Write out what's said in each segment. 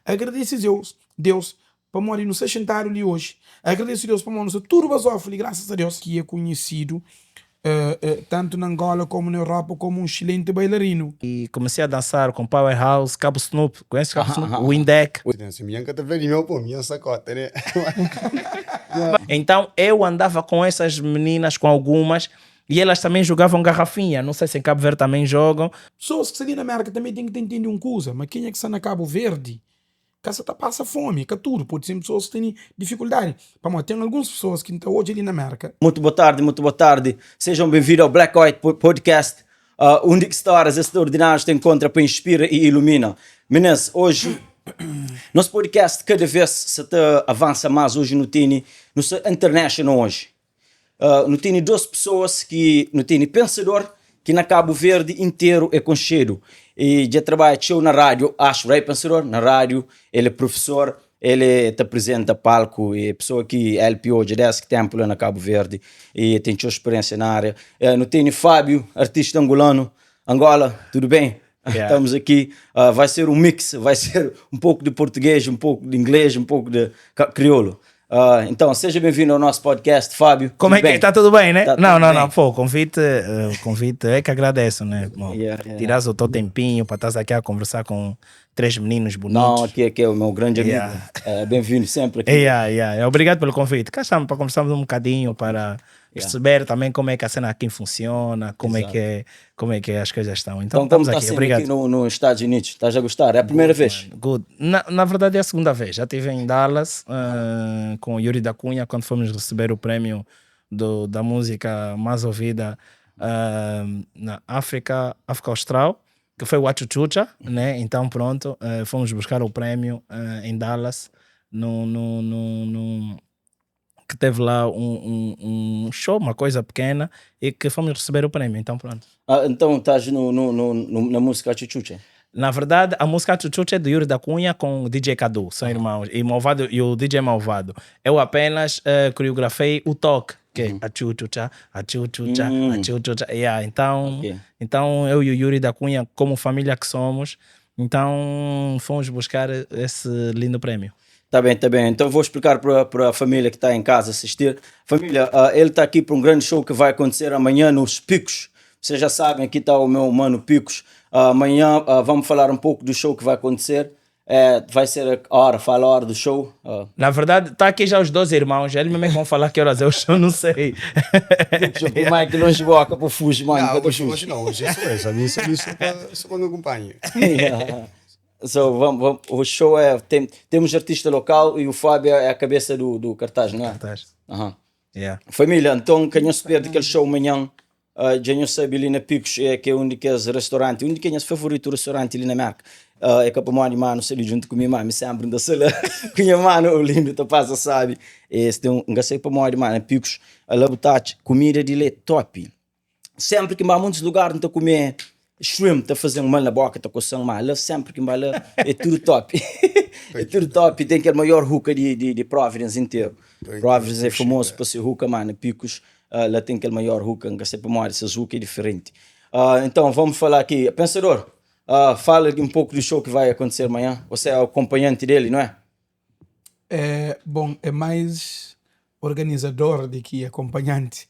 Agradese Zeus, Deus, pamodi nu sta xintadu li oji. Agradese Deus pamodi nu sta tudu bazófu li, grasas a Deus. Ki é konhesidu tantu na Angola komu na Europa komu un xilenti bailarinu. E comecei a dançar com Powerhouse, Cabo Snoop, conheces Cabo Snoop? Windek. Se minha nunca tá falando de meu, pô, minha sacota, né? Então eu andava com essas meninas, com algumas, e elas também jogavam garrafinha. Não sei se em Cabo Verde também jogam. Pesoas ki sta li na Merka tanbe ten ki ta intende un kuza, ma kenha ki sta na Kabu Verdi ka sa ta pasa fomi, ka tudu, pode ser pesoas ki tene difikuldadi, pamodi ten alguns pesoas ki N ta odja li na Merka. Mutu boa tardi, mutu boa tardi. Sejam bem-vindos ao Black White Podcast, undi ki stórias extraordinárias ta enkontra pa inspira i ilumina. Minês, oji nos podcast kada vez sa ta avansa más. Oji nu tene, nu sta international oji. Nu tene dos pesoas ki nu tene pensador ki na Kabu Verdi interu é konxedu e dja trabadja txeu na rádiu, axu, right pensador? Na rádiu, el é profesor, el é ta apresenta palku, é pesoa ki LPO dja des ki tenpu la na Kabu Verdi e ten txeu speriensia na área. Nu tene Fábio, artista angolanu, Angola, tudu ben? Yeah. Estamos aqui, vai ser um mix, vai ser um pouco de português, um pouco de inglês, um pouco de crioulo. Então, seja bem-vindo ao nosso podcast, Fábio. Como Tudo é que bem? Tá tudo bem, né? Tá Não, tudo não, bem. não. Pô, o convite é que agradeço, né? Bom, Yeah. Tiras o teu tempinho para estar aqui a conversar com três meninos bonitos. Não, aqui é o meu grande amigo. Yeah. Bem-vindo sempre aqui. Yeah. Obrigado pelo convite. Cá estamos para conversarmos um bocadinho, para perceber também como é que a cena aqui funciona, como é que as coisas estão. Então, Então, como estamos está aqui. sendo Obrigado. aqui nos Estados Unidos? Estás a gostar? É a primeira vez? Good. Na verdade é a segunda vez. Já estive em Dallas, com o Yuri da Cunha, quando fomos receber o prêmio da música mais ouvida na África Austral, que foi o Achuchucha, né? Então pronto, fomos buscar o prêmio em Dallas, que teve lá um show, uma coisa pequena, e que fomos receber o prêmio, então pronto. Ah, então estás na música Achuchucha? Na verdade, a música Achuchucha é do Yuri da Cunha com o DJ Cadu, são irmãos, e, Malvado, e o DJ Malvado. Eu apenas coreografei o toque, que é Achuchucha, Achuchucha, Achuchucha. Yeah, então eu e o Yuri da Cunha, como família que somos, então fomos buscar esse lindo prêmio. Tá bem, tá bem. Então vou explicar pra família que tá em casa assistir. Família, ele tá aqui pra um grande show que vai acontecer amanhã nos Picos. Vocês já sabem, aqui tá o meu mano Picos. Amanhã vamos falar um pouco do show que vai acontecer. Vai ser a hora, fala a hora do show. Na verdade, tá aqui já os dois irmãos. Eles mesmo vão falar que horas é o show, não sei. Deixa o Mike longe boca pro fujo, mano. Não, Pra fujo. hoje não, hoje é só essa. A mim só quando acompanho. Yeah. So, vamos, vamos, o show é, tem, temos artista local e o Fábio é a cabeça do cartaz, não é? Cartaz. Yeah. Família, então, quem não se perde aquele show amanhã, já não sabe ali na Picos, é que é um daqueles restaurantes, um daqueles favoritos restaurante ali na Merca. É que a mãe, mano, se ali junto com minha mãe, sempre da sala, com minha mano, o lindo, tá passa, sabe? Esse tem um, um sei para mãe, mano, Picos, a Labutach, comida de lá top. Sempre que vai a muitos lugares, não tá comer shrimp, tá fazendo mal na boca, tá coçando mal. Lá sempre que vai lá, é tudo top. É tudo top. Tem aquele maior hookah de Providence inteiro. Providence é famoso por ser hookah, mano. Picos, lá tem aquele maior hookah, que sempre morre, essas hookah é diferente. Então, vamos falar aqui. Pensador, fala um pouco do show que vai acontecer amanhã. Você é o acompanhante dele, não é? É, bom, é mais organizador do que acompanhante.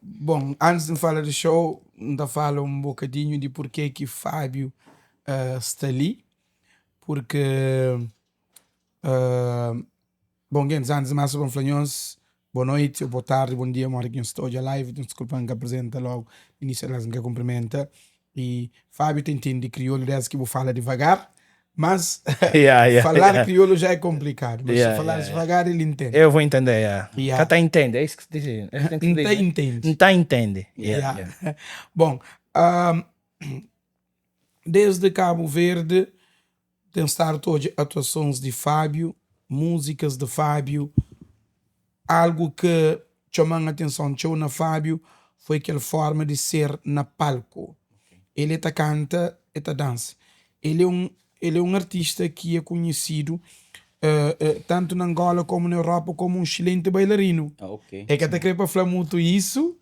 Bom, antes de falar do show, ainda falo um bocadinho de porquê que Fábio está ali. Porque, bom, gente, antes de mais, bom, Flanhões, boa noite, boa tarde, bom dia, mora aqui no estúdio live, desculpa, que apresenta logo, início, elas que cumprimenta. E Fábio tem de crioulo, desde que vou falar devagar, mas falar crioulo já é complicado, mas se falar devagar ele entende. Eu vou entender, yeah. Cata entende, é isso que se diz. É isso que se diz, Nta né? entende. Nta entende. Bom, desde Cabo Verde tem estado todas atuações de Fábio, músicas de Fábio, algo que chamou a atenção tchau na Fábio foi aquela forma de ser na palco. Ele tá canta, ele tá dança. Ele é um artista que é conhecido Tantu na Angola komu na Europa komu un xilenti bailarinu. E ka ta kre pa fla mutu isu,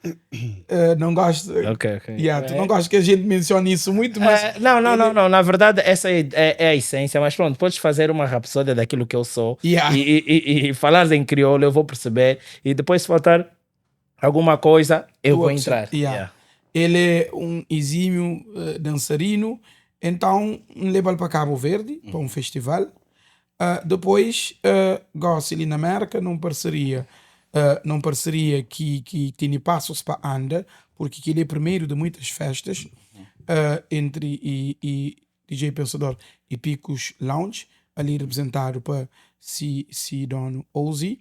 não gosto. Yeah, tu não gosta que a gente mencione isso muito, mas Não, não, não, não, na verdade essa é, é, é a essência, mas pronto, podes fazer uma rapsódia daquilo que eu sou e, e, e, e falares em crioulo, eu vou perceber, e depois se faltar alguma coisa, eu Tu vou acrescenta. entrar. Yeah. Ele é um exímio dançarino, então N leba-l pa Cabo Verde, pa un festival. Depois, gosi li na Merka, nun parseria, nun parseria ki ki tene pasus pa anda, purki keli é primeru di muitas festas, entri i i DJ Pensador i Picos Lounge, ali representadu pa si si donu Ozzy.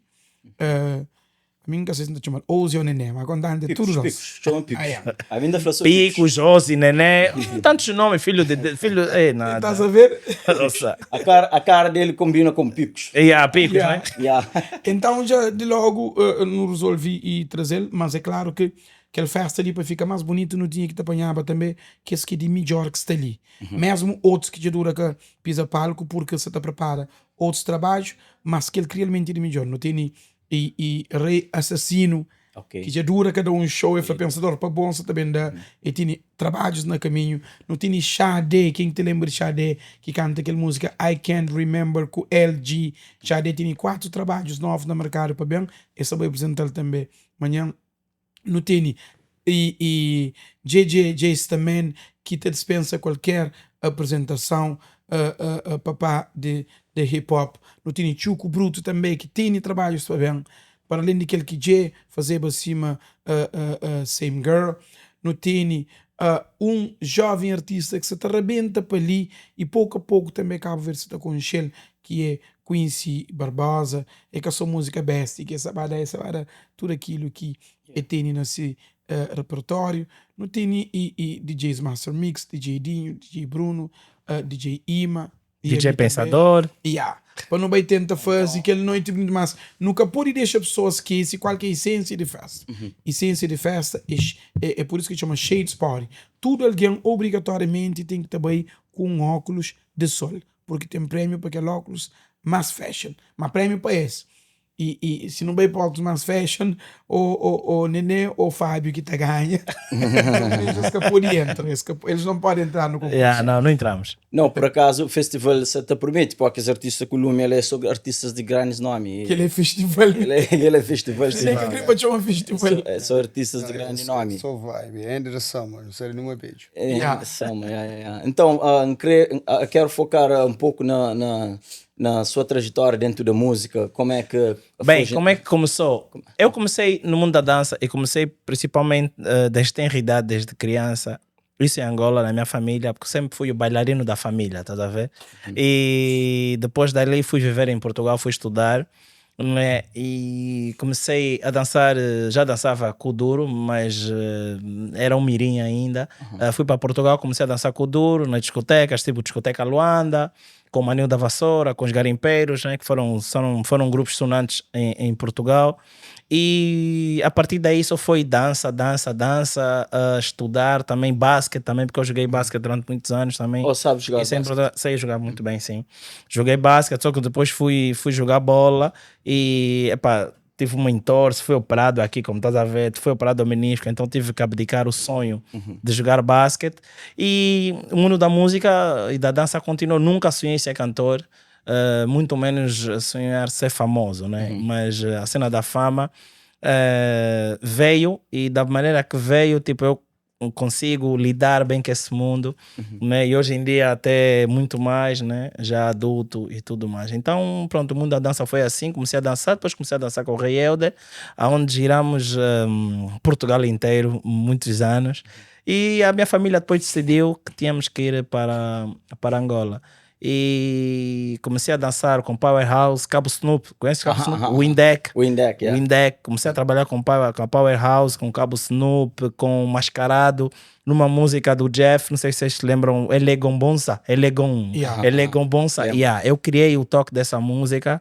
Ami N ka sei si N ta txoma-l Ozi ô Nené, ma kontanti é tudu Picos, dôs. Picos, txoma Picos. Ah, yeah. Ami N ta fla sô Picos. Picos, Ozi, Nené, tantos nomes, filho de, de filho, eh, nada. Estás a ver? Nossa. A cara, a cara dele combina com Picos. Yeah, Picos, Yeah. né? Yeah. Então já de logo nu resolvi i traze-l, mas é claro que kel festa li pa fika más bunitu nu tinha ki ta panhaba tanbe kes ki di midjor ki sta li, mesmu otus ki dja dura ka piza palku purki sa ta prepara otus trabadju, mas kel ki realmenti di midjor nu tene I i rei asasinu Ok. ki dja dura ka da un show, e fla pensador pa bon sa ta ben da, e tene trabadjus na kaminhu. Nu tene Xadé, ken ki ta lenbra di Xadé ki kanta kel múzika I Can't Remember ku LG. Xadé tene 4 trabadjus novus na merkadu pa ben, e sa bai aprizental tanbe manhan. Nu tene i i JJ Jaystaman ki ta dispensa kualker apresentason papa di di hip hop. Nu tene Txuku Brutu tanbe ki tene trabadjus pa ben para alen di kel ki dje fazeba sima Same Girl. Nu tene un joven artista ki sa ta rabenta pa li i poku a poku tanbe Kabu Verdi sa ta konxe-l ki é Quincy Barbosa. É ka so múzika besti ki e sa ba da, e sa ba da tudu akilu ki e tene na si repertóriu. Nu tene i DJs Master Mix, DJ Dinho, DJ Bruno, DJ Ima i DJ ami tanbe. Pensador. Ya, pa nu bai tenta faze kel noiti bunitu, mas nu ka pode dexa pesoas skese kual ki é isensia di festa. Isensia di festa é é pur isu ki txoma Shades Party. Tudu algen obrigatoriamenti ten ki ta bai ku un ókulus di sol, purki ten prémiu pa kel ókulus más fashion, ma prémiu pa es. I i si nu bai pa óculos más fashion ô ô ô Nené ô Fábio ki ta ganha es ka pode entra, es ka eles não podem entrar no concurso. Yeah, não, não entramos. Não, por acaso o festival sa ta promete, pô, kes artista ku lumi el é só artistas di grandis nomi. Kel é festival. Kel é, kel é festival sim. Nem ka kre pa txoma festival. É só artistas di grandi nomi. Só vibe, end of the summer, não sai nenhuma beijo. É, Yeah. summer, yeah, yeah, yeah. Então, ah, N kre, ah, quero focar um pouco na, na, Na sua trajetória dentro da música, como é que Bem, foi? como é que começou? Eu comecei no mundo da dança e comecei principalmente desde tenra idade, desde criança. Isso em Angola, na minha família, porque sempre fui o bailarino da família, estás a ver? E depois dali fui viver em Portugal, fui estudar, né? E comecei a dançar, já dançava kuduro, mas era um mirim ainda. Fui para Portugal, comecei a dançar kuduro nas discotecas, tipo discoteca Luanda, com o Maninho da Vassoura, com os garimpeiros, né? Que foram, são, foram grupos sonantes em, em Portugal. E a partir daí só foi dança, dança, dança, estudar também basquete também, porque eu joguei basquete durante muitos anos também. Ou sabes jogar E sempre basquete? sei jogar muito bem, sim. Joguei basquete, só que depois fui, fui jogar bola e, epá, tive uma entorse, fui operado aqui, como estás a ver, fui operado ao menisco, então tive que abdicar o sonho de jogar basquete. E o mundo da música e da dança continuou. Nunca sonhei ser cantor, muito menos sonhar ser famoso, né? Mas a cena da fama veio e da maneira que veio, tipo, eu consigo lidar bem com esse mundo, né? E hoje em dia até muito mais, né? Já adulto e tudo mais. Então, pronto, o mundo da dança foi assim, comecei a dançar, depois comecei a dançar com o Rei Helder, aonde giramos Portugal inteiro, muitos anos. E a minha família depois decidiu que tínhamos que ir para, para Angola. E comecei a dançar com Powerhouse, Cabo Snoop, conhece Cabo Snoop? O Indec. O Indec, yeah. O Indec. Comecei a trabalhar com, Power, com a Powerhouse, com Cabo Snoop, com Mascarado. numa música do Jeff, não sei se vocês se lembram, Ele é Gombonça, Ele é Gom, Ele é Gombonça. Yeah, eu criei o toque dessa música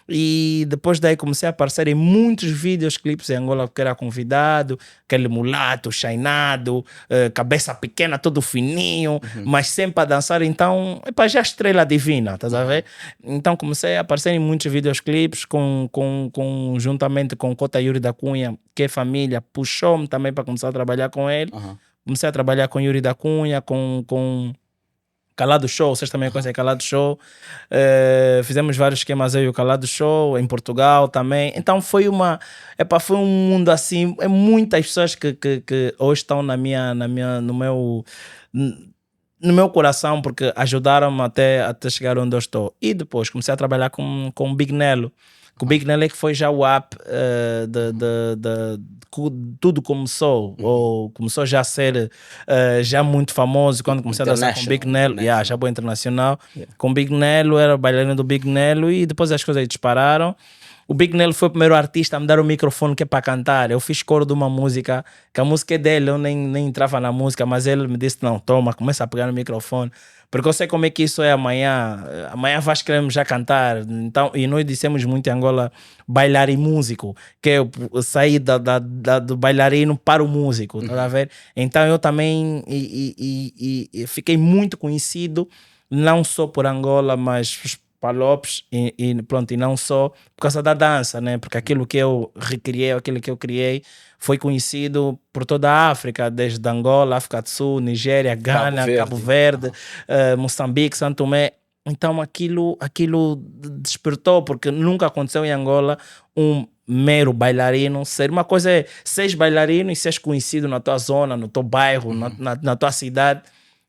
e depois daí comecei a aparecer em muitos vídeos, clipes em Angola, porque era convidado, aquele mulato, chainado, cabeça pequena, todo fininho, mas sempre a dançar. Então, epá, já estrela divina, estás a ver? Então comecei a aparecer em muitos videoclipes com, juntamente com Cota Yuri da Cunha, que é família, puxou-me também para começar a trabalhar com ele. Comecei a trabalhar com Yuri da Cunha, com Calado Show, vocês também conhecem Calado Show. Fizemos vários esquemas eu e o Calado Show, em Portugal também. Então foi uma. Epá, foi um mundo assim. É muitas pessoas que hoje estão na minha, na minha, no meu. No meu coração, porque ajudaram-me até chegar onde eu estou. E depois comecei a trabalhar com o Big Nelo. Com o Big Nelo é que foi já o up de tudo começou, ou começou já a ser já muito famoso quando comecei a dançar com o Big Nelo, yeah, já bom internacional. Com o Big Nelo, era o bailarino do Big Nelo e depois as coisas dispararam. O Big Nelo foi o primeiro artista a me dar o microfone que é para cantar. Eu fiz coro de uma música, que a música é dele, eu nem entrava na música, mas ele me disse: Não, toma, começa a pegar no microfone. Porque eu sei como é que isso é amanhã. Amanhã vais queremos já cantar. Então, e nós dissemos muito em Angola bailar e músico, que é sair do bailarino para o músico, tá a ver? Então eu também e fiquei muito conhecido, não só por Angola, mas Palopes e pronto, e não só por causa da dança, né? Porque aquilo que eu recriei, aquilo que eu criei foi conhecido por toda a África, desde Angola, África do Sul, Nigéria, Ghana, Cabo Verde, Moçambique, São Tomé. Então aquilo despertou, porque nunca aconteceu em Angola um mero bailarino ser. Uma coisa é seres bailarino e seres conhecido na tua zona, no teu bairro, na tua cidade.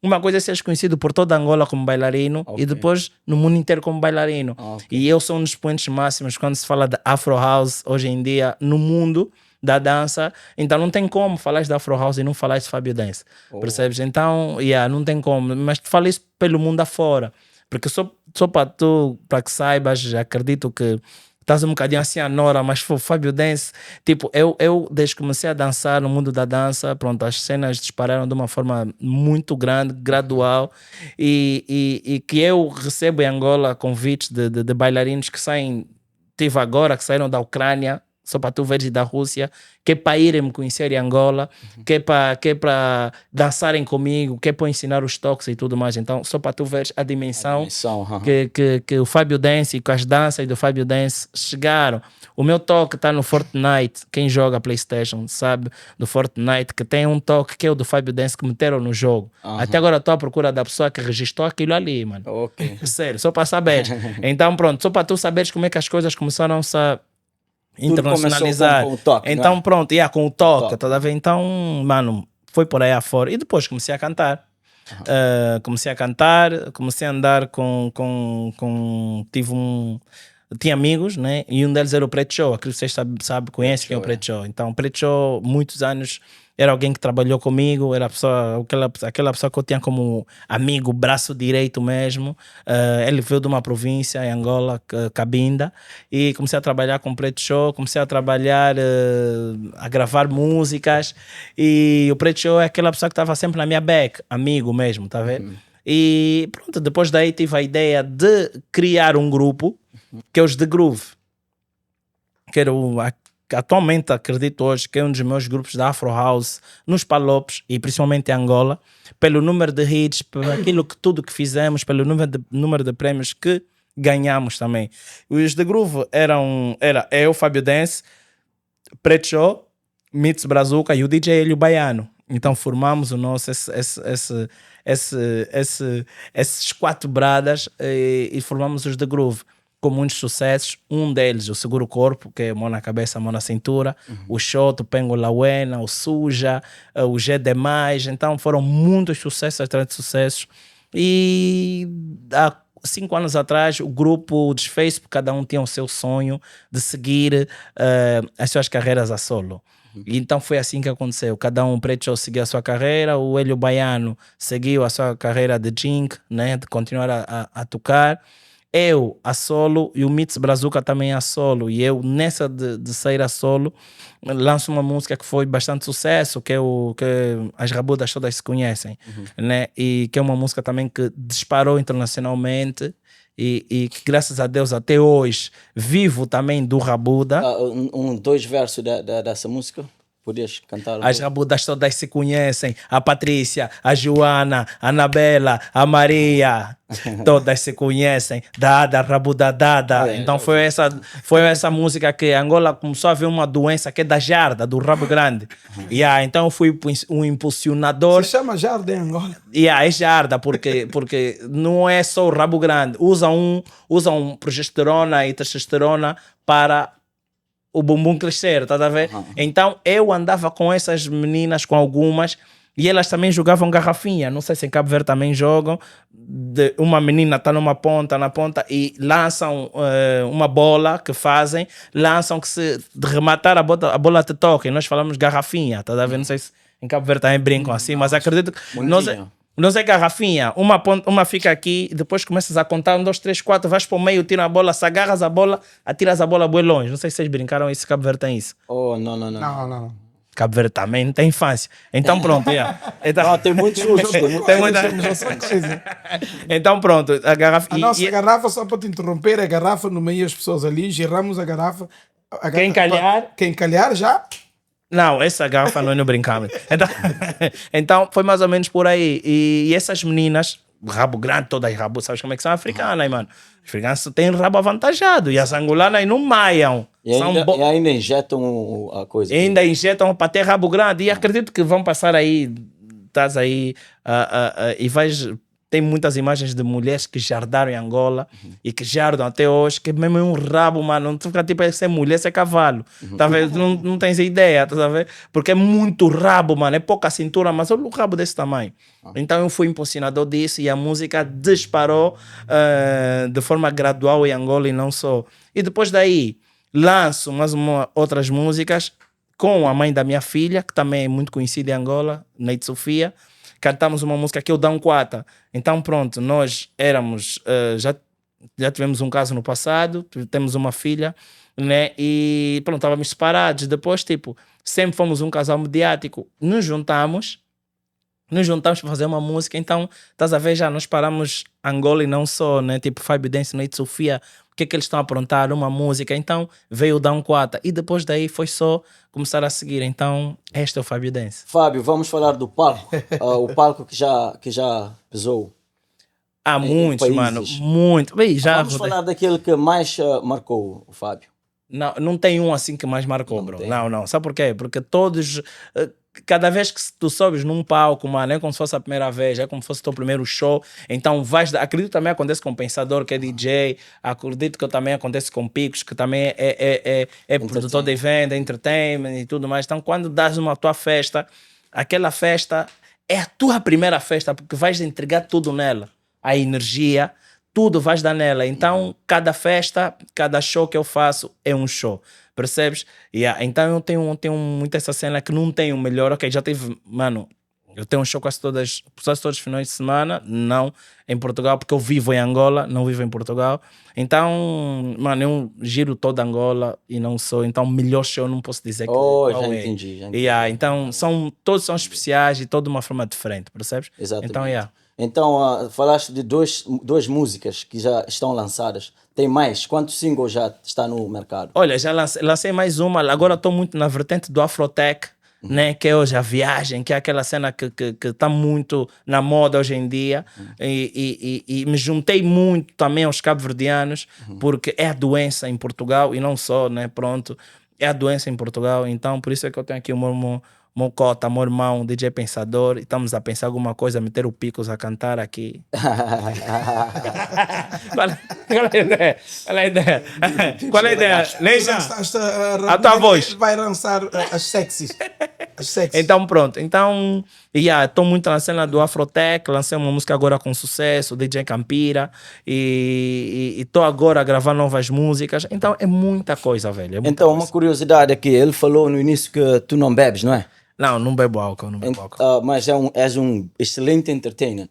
Uma coisa é seres conhecido por toda Angola como bailarino e depois no mundo inteiro como bailarino. E eu sou um dos expoentes máximos quando se fala de Afro House hoje em dia no mundo da dança. Então não tem como falar de Afro House e não falar de Fábio Dance. Percebes? Então, yeah, não tem como. Mas te falo isso pelo mundo afora. Porque só para tu, para que saibas, acredito que estás um bocadinho assim à nora, mas foi Fábio Dance, tipo, eu desde que comecei a dançar no mundo da dança, pronto, as cenas dispararam de uma forma muito grande, gradual, e que eu recebo em Angola convites de bailarinos que saem, tive agora, que saíram da Ucrânia, só para tu veres, e da Rússia, que é para irem me conhecer em Angola, que é para dançarem comigo, que é para ensinar os toques e tudo mais. Então, só para tu veres a dimensão, A dimensão, aham. que o Fábio Dance e com as danças do Fábio Dance chegaram. O meu toque está no Fortnite. Quem joga PlayStation sabe do Fortnite que tem um toque que é o do Fábio Dance que meteram no jogo. Até agora estou à procura da pessoa que registrou aquilo ali, mano. Sério, só para saber. Então, pronto, só para tu saberes como é que as coisas começaram-se a Tudo começou internacionalizar. com o toque, não é? Então, pronto, yeah, com o toque, toque. tá a ver? Então, mano, foi por aí afora. E depois comecei a cantar. Comecei a cantar, comecei a andar com tive um tinha amigos, né? E um deles era o Preto Show, aquilo que vocês sabe, conhecem quem é o Preto Show. Então, o Preto Show, muitos anos, era alguém que trabalhou comigo, era a pessoa, aquela pessoa que eu tinha como amigo, braço direito mesmo. Ele veio de uma província em Angola, Cabinda, e comecei a trabalhar com o Preto Show, comecei a trabalhar, a gravar músicas, e o Preto Show é aquela pessoa que estava sempre na minha back, amigo mesmo, tá vendo? E pronto, depois daí tive a ideia de criar um grupo, que é os The Groove, que era o, atualmente acredito hoje que é um dos meus grupos da Afro House nos Palopes e principalmente em Angola, pelo número de hits, por aquilo que tudo que fizemos, pelo número de prêmios que ganhamos também. Os The Groove era eu, Fábio Dance, Preto Show, Mitz Brazuca e o DJ Hélio Baiano. Então formamos o nosso, esses quatro bradas e formamos os The Groove com muitos sucessos. Um deles, o Seguro Corpo, que é mão na cabeça, mão na cintura, o Shot, o Pengo Lauena, o Suja, o G Demais. Então foram muitos sucessos atrás de sucessos. E há 5 anos atrás o grupo desfez porque cada um tinha o seu sonho de seguir as suas carreiras a solo. E então foi assim que aconteceu. Cada um, o Preto Show seguiu a sua carreira, o Hélio Baiano seguiu a sua carreira de jink, né, de continuar a tocar. Eu a solo e o Mitz Brazuca também a solo. E eu, nessa de sair a solo, lanço uma música que foi bastante sucesso, que é o que as rabudas todas se conhecem, né? E que é uma música também que disparou internacionalmente e que graças a Deus até hoje vivo também do Rabuda. Ah, dois versos dessa música? Podias cantar? As rabudas todas se conhecem. A Patrícia, a Joana, a Anabela, a Maria. Todas se conhecem. Dada, rabuda, dada. Então foi essa música que Angola começou a ver uma doença que é da jarda, do rabo grande. Yeah, então eu fui um impulsionador. Se chama jarda em Angola. Yeah, é jarda, porque não é só o rabo grande. Usam progesterona e testosterona para o bumbum crescer, tá a ver? Então eu andava com essas meninas, com algumas, e elas também jogavam garrafinha. Não sei se em Cabo Verde também jogam. Uma menina está numa ponta, na ponta, e lançam uma bola que fazem, lançam que se de rematar a bola te toca. E nós falamos garrafinha, tá a ver? Não sei se em Cabo Verde também brincam assim, mas acredito que. Não sei, não sei garrafinha, uma, ponta, uma fica aqui, depois começas a contar, um, dois, três, quatro, vais para o meio, tira a bola, se agarras a bola, atiras a bola bem longe. Não sei se vocês brincaram isso, Cabo Verde tem isso. Oh, não, não, não. Não, não. Cabo Verde também não tem infância. Então pronto, yeah. Então, Não, tem muitos outros. Tem muita... Então pronto, a garrafa... A nossa garrafa, só para te interromper, a garrafa no meio as pessoas ali, giramos a garrafa. A Quem calhar... Quem calhar já... Não, essa garrafa nós não brincamos. Então foi mais ou menos por aí. E essas meninas, rabo grande, todas rabo, sabes como é que são africanas, mano? Os africanos têm rabo avantajado e as angolanas não maiam. E ainda, e ainda injetam a coisa. E ainda injetam para ter rabo grande. E acredito que vão passar aí, estás aí e vais. Tem muitas imagens de mulheres que jardaram em Angola e que jardam até hoje, que mesmo é um rabo, mano. Não tu fica tipo, essa é mulher, esse é cavalo. Tá vendo? Não, não tens ideia, tá vendo? Porque é muito rabo, mano. É pouca cintura, mas olha o rabo desse tamanho. Então eu fui impulsionador disso e a música disparou de forma gradual em Angola e não só. E depois daí lanço mais outras músicas com a mãe da minha filha, que também é muito conhecida em Angola, Neide Sofia. Cantamos uma música que é o Dão Quata. Então pronto, nós éramos, já tivemos um caso no passado, temos uma filha, né? E pronto, estávamos separados. Depois, tipo, sempre fomos um casal mediático. Nos juntamos para fazer uma música. Então, estás a ver, já nós paramos Angola e não só, né? Tipo, Fábio Dance, Neide Sofia, o que é que eles estão a aprontar? Uma música. Então, veio o Dão Quata. E depois daí foi só começar a seguir. Então, este é o Fábio Dance. Fábio, vamos falar do palco. O palco que já pesou. Há Em muitos, países. mano. Muito. Bem, já Vamos rodei. falar daquele que mais marcou o Fábio. Não, não tem um assim que mais marcou, Não bro. tem. Não, não. Sabe por quê? Porque todos. Cada vez que tu sobes num palco, mano, é como se fosse a primeira vez, é como se fosse o teu primeiro show. Então vais. Acredito que também acontece com o Pensador, que é DJ. Acredito que também acontece com Picos, que também é produtor de evento, é entertainment e tudo mais. Então quando dás uma tua festa, aquela festa é a tua primeira festa, porque vais entregar tudo nela. A energia, tudo vais dar nela. Então, cada festa, cada show que eu faço é um show. Percebes? Yeah. Então eu tenho muito essa cena que não tenho o melhor. Ok, já tive, mano, eu tenho um show quase todos os finais de semana, não em Portugal, porque eu vivo em Angola, não vivo em Portugal. Então, mano, eu giro toda Angola e não sou. Então, melhor show eu não posso dizer que Oh, qual já é. entendi, já entendi. Yeah, então, todos são especiais e toda uma forma diferente, percebes? Exatamente. Então, yeah. Então, falaste de duas músicas que já estão lançadas. Tem mais? Quantos singles já está no mercado? Olha, já lancei mais uma. Agora estou muito na vertente do Afrotech, né? Que é hoje a viagem, que é aquela cena que está muito na moda hoje em dia. E me juntei muito também aos cabo-verdianos, porque é a doença em Portugal e não só, né? Pronto, é a doença em Portugal. Então, por isso é que eu tenho aqui o meu cota, meu irmão, DJ Pensador, e estamos a pensar alguma coisa, meter o Picos a cantar aqui. Qual é a ideia? Qual é a ideia? Qual é a ideia? Leija, Lançaste a tua voz. Vai lançar as sexys. As sexys. Então pronto, então, yeah, estou muito na cena do Afrotech, lancei uma música agora com sucesso, DJ Campira, e estou agora a gravar novas músicas, então é muita coisa, velho. É muita Então, uma coisa. curiosidade aqui. Ele falou no início que tu não bebes, não é? Não, não bebo álcool, não bebo álcool. Ah, mas és um excelente entertainer.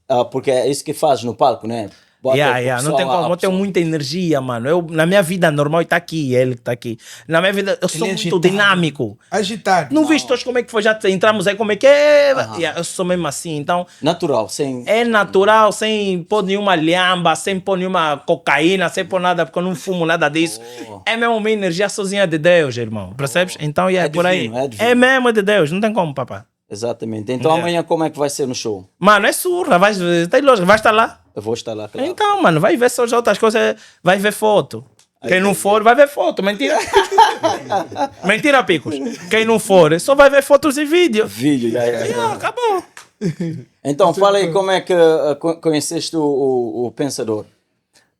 Ah, porque é isso que fazes no palco, não é? Bota Yeah, yeah, não tem pessoal como, a eu tenho pessoa. muita energia, mano. Eu, na minha vida normal, está aqui, ele que está aqui. Na minha vida, eu sou Ele é muito agitado. dinâmico. Agitado. Não viste hoje como é que foi? Já entramos aí, como é que é? Yeah, eu sou mesmo assim, então Natural, sem. é natural, sem pôr nenhuma lhamba, sem pôr nenhuma cocaína, sem pôr nada, porque eu não fumo nada disso. É mesmo uma energia sozinha de Deus, irmão. Percebes? Então, yeah, É é por aí. divino, é divino. É mesmo de Deus, não tem como, papá. Exatamente. Então Yeah. amanhã como é que vai ser no show? Mano, é surra, vais, tem lógica, vais estar lá. Eu vou estar lá, claro. Então, mano, vai ver só as outras coisas, vai ver foto. Quem não for, vai ver foto. Mentira. Mentira, Picos. Quem não for, só vai ver fotos e vídeo. Vídeo, já, já, já. Ah, acabou. Então fala aí como é que conheceste o Pensador.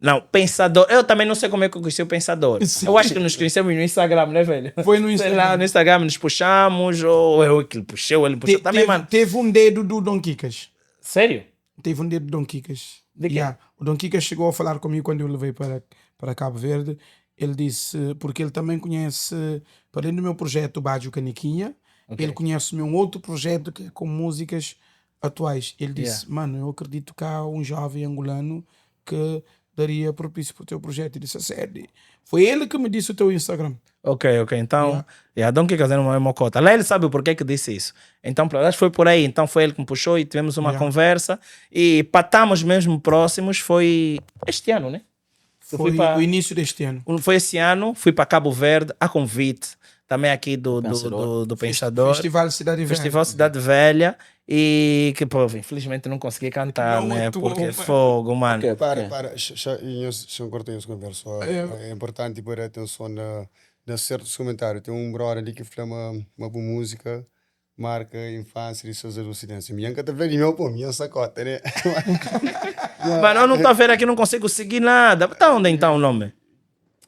Não, Pensador. Eu também não sei como é que eu conheci o Pensador. Sim. Eu acho que nos conhecemos no Instagram, né, velho? Foi no Sei Instagram. lá, no Instagram nos puxamos, ou eu que puxei, ou ele puxou. Também, Teve, mano. teve um dedo do Dom Kikas. Sério? Teve um dedo do Dom Kikas. De quê? Yeah. O Dom Kikas chegou a falar comigo quando eu levei para Cabo Verde. Ele disse, porque ele também conhece, para além do meu projeto Badio Caniquinha, ele conhece o meu outro projeto que é com músicas atuais. Ele disse, Yeah. mano, eu acredito que há um jovem angolano que daria propício para o teu projeto. Ele disse, a sério. Foi ele que me disse o teu Instagram. Ok, ok. Então, yeah. Dom Kikas era uma mocota. Lá ele sabe o porquê que disse isso. Então, acho que foi por aí. Então, foi ele que me puxou e tivemos uma Yeah. conversa. E patamos mesmo próximos. Foi este ano, né? Eu Foi fui pra- o início deste ano. Foi esse ano, fui para Cabo Verde, a convite também aqui Pensador. do Pensador. Festival Cidade Velha. Festival Cidade Velha. E que, pô, infelizmente não consegui cantar, Não né? atuou, Porque mano. fogo, mano. Ok, Para, ok. para, xa cortei essa conversa. É. É importante pôr atenção na certos comentários. Tem um brother ali que fala uma boa música, marca a infância e suas adolescências. Minha nunca tá vendo meu, pô, minha sacota, né? Mano, eu não tô a ver aqui, não consigo seguir nada. Tá onde então o nome?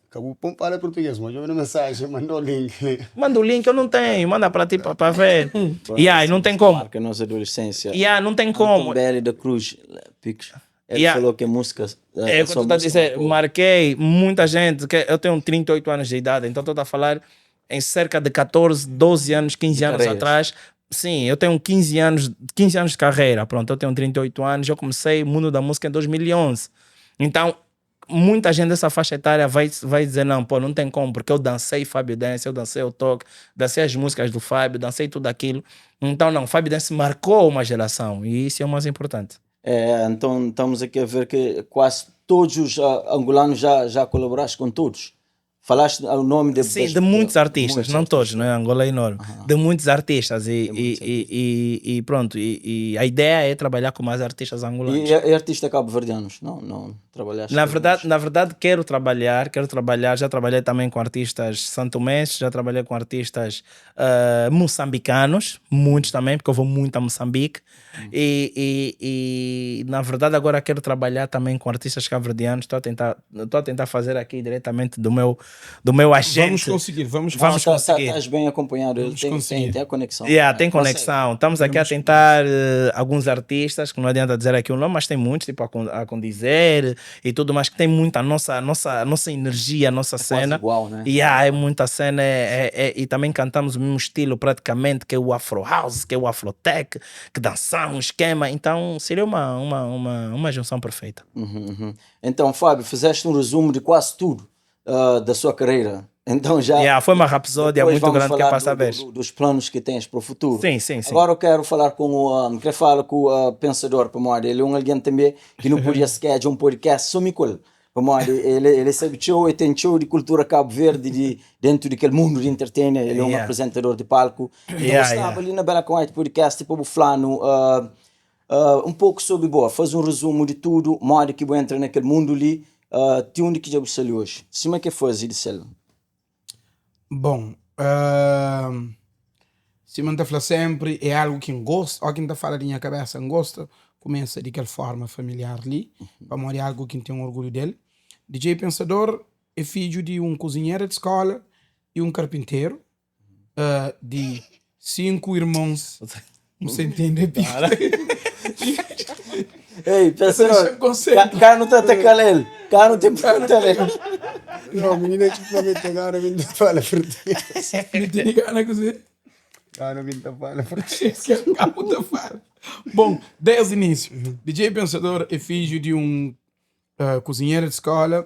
Acabou, pô, fala português, mas eu vi uma mensagem, mandou o link. Né? Manda o link, eu não tenho. Manda pra ti pra ver. E aí, não tem como. Marca a nossa adolescência. E aí, não tem como. Tom Belli da Cruz, Picos. Ele Yeah. falou que a música. É o que eu tô a dizer, marquei muita gente, que eu tenho 38 anos de idade, então estou a falar em cerca de 14, 12 anos, 15 anos carreiras. atrás. Sim, eu tenho 15 anos, 15 anos de carreira, pronto, eu tenho 38 anos, eu comecei o mundo da música em 2011. Então, muita gente dessa faixa etária vai dizer, não, pô, não tem como, porque eu dancei Fábio Dance, eu dancei o toque, dancei as músicas do Fábio, dancei tudo aquilo. Então, não, Fábio Dance marcou uma geração e isso é o mais importante. É, então estamos aqui a ver que quase todos os angolanos já colaboraste com todos. Falaste o nome de, Sim, das, de muitos artistas, muitos não artistas. todos, não é? Angola é enorme. De muitos artistas De muitos e pronto. E a ideia é trabalhar com mais artistas angolanos. E artistas cabo-verdianos? Não, não trabalhaste Na com verdade quero trabalhar, quero trabalhar. Já trabalhei também com artistas santomenses, já trabalhei com artistas moçambicanos, muitos também, porque eu vou muito a Moçambique. E na verdade agora quero trabalhar também com artistas cabo-verdianos. Estou a tentar fazer aqui diretamente do meu agente. Vamos conseguir, vamos Vamos Não, conseguir. Estás bem acompanhado, ele Vamos conseguir. tem a conexão. Yeah, tem Consegue. conexão. Estamos aqui a tentar alguns artistas, que não adianta dizer aqui o nome, mas tem muitos, tipo a Condizer e tudo mais, que tem muita nossa energia, a nossa É quase cena. igual, né? Yeah, é muita cena, e também cantamos o mesmo estilo praticamente, que é o Afro House, que é o Afrotech, que dançamos, esquema. Então seria uma junção perfeita. Então, Fábio, fizeste um resumo de quase tudo da sua carreira. Então já Yeah, foi uma rapsódia depois muito vamos grande que é falar para saber. dos planos que tens para o futuro. Sim, sim, sim. Agora eu quero falar com o, quero falar com o Pensador, para ele é um alguém também que não podia sequer de um podcast só me com ele. Para ele sabe show e tem show de cultura Cabo Verde dentro daquele mundo de entertainer. Ele é um apresentador de palco. Então, eu estava ali na Bela White Podcast, tipo o Flano, um pouco sobre boa, faz um resumo de tudo, modo que entra naquele mundo ali, de onde que já você saiu hoje? Cima que foi de céu? Bom, se me fala sempre, é algo que eu gosto, ou quem tá fala de minha cabeça, eu gosto, começa de aquela forma familiar ali, para morrer algo que tem um orgulho dele. DJ Pensador é filho de um cozinheiro de escola e um carpinteiro, de 5 irmãos. Não se entende, Para. Ei, Pensador, Deixa eu concentrar. cá não tá atacando ele, cá não tem pergunta ele. Não, menina, tipo, não me tem gana, me fala português. Não tem gana com você. Gana, me fala português. Que acabo de falar. Bom, desde o início. DJ Pensador é filho de um Kuzinhera di skola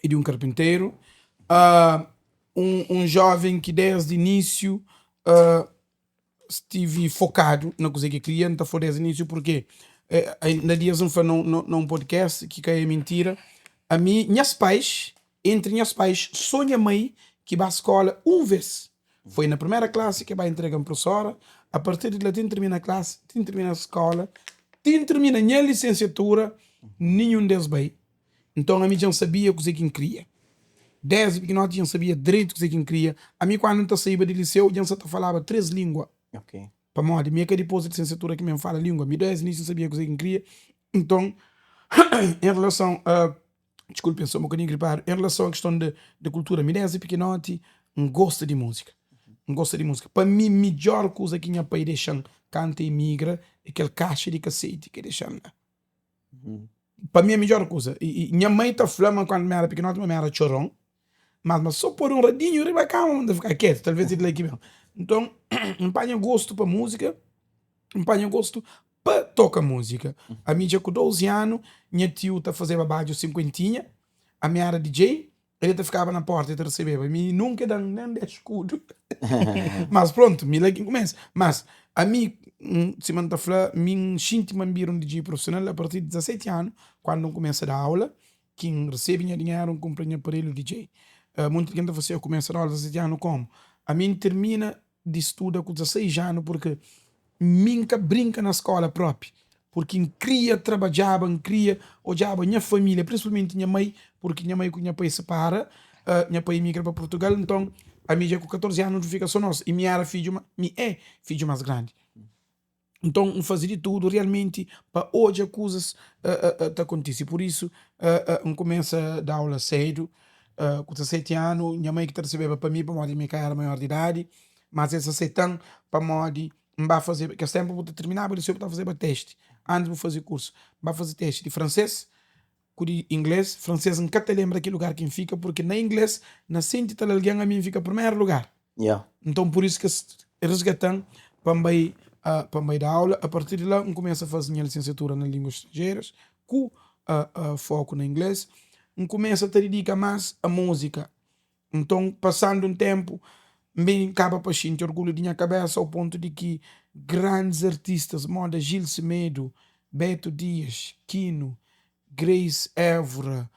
i di un karpinteru. Un joven ki desdi inisiu stivi fokadu na kuzê ki kria. N ta fla desdi inisiu purkê na dias N fla na un podcast ki ka é mintira, ami nhas pais, entri nhas pais so nha mai ki ba skola un vez. Foi na primera klasi ki ba intrega-m prusora, a partir di la ti N tirmina klasi, ti N tirmina skola, ti N tirmina nha lisensiatura, ninhun des bai. Nton ami dja N sabia kuzê ki N kria. Désdi pikinoti dja N sabia dretu kuzê ki N kria. Ami kandu N ta saíba di liseu dja N sa ta falaba 3 língua. Pamodi mi é ka dipôs di lisensiatura ki mi N fala língua. Mi désdi inísiu N sabia kuzê ki N kria. Nton, en relason a, diskulpen sta un bokadinhu gripadu, en relason a kiston di kultura, mi désdi pikinoti N gosta di múzika. N gosta di múzika. Pa mi midjór kuza ki nha pai dexa-m kantu e imigra é kel kaxa di kaseti ki e dexa-m la. Pa mi é midjor kuza. I nha mai ta fla ma kantu mi era pikinoti ma mi era txoron, mas ma so pode un radinhu riba kama ma N ta fika ketu, talvez é di la ki ben. Nton N panha gostu pa múzika, N panha gostu pa toka múzika. Ami dja ku 12 anu nha tiu ta fazeba badju sinkuentinha, ami era DJ, El ta fikaba na porta e ta resebeba mi nunka e dan nen 10 skudu mas prontu mi la ki N kumesa mas ami sima N ta fla mi N xinti ma N bira un DJ profisonal a partir di 17 anu kandu N kumesa da aula ki N resebe nha dinheru N kunpra nha aparelhu DJ monti algen ta fla si ah kumesa da aula 17 anu komu ami N tirmina di studa ku 16 anu purki mi N ka brinka na skola propi purki N kria trabadjaba N kria odjaba nha familia prinsipalmenti nha mai purki nha mai ku nha pai sipara nha pai imigra pa Purtugal nton ami dja ku 14 anu nu fika so nos i mi era fidju mi é fidju mas grandi. Nton, N faze di tudu realmenti pa odja kuzas ta kontise. Pur isu, N kumesa da aula sédu, ku 17 anu. Nha mai ki ta resebeba pa mi, pamodi mi ka éra maior di idadi, mas es aseta-m pamodi N ba fazeba, kes ténpu bu ta tirminaba liseu bu ta fazeba testi antis bu faze kursu. N ba faze testi di fransês ku di inglês. Fransês N ka ta lenbra ki lugar ki N fika, purki na inglês na senti tal algen ami N fika primeru lugar. Yeah. Nton pur isu ki es resgata-m pa N bai pa N bai da aula. A partir di la N kumesa faze nha lisensiatura na línguas stranjeras ku foku na inglês. N kumesa ta didika más a múzika. Nton pasandu un ténpu N ben kaba pa xinti orgulhu di nha kabésa au pontu di ki grandis artistas moda Gil Semedo, Beto Dias, Kino, Grace Évora,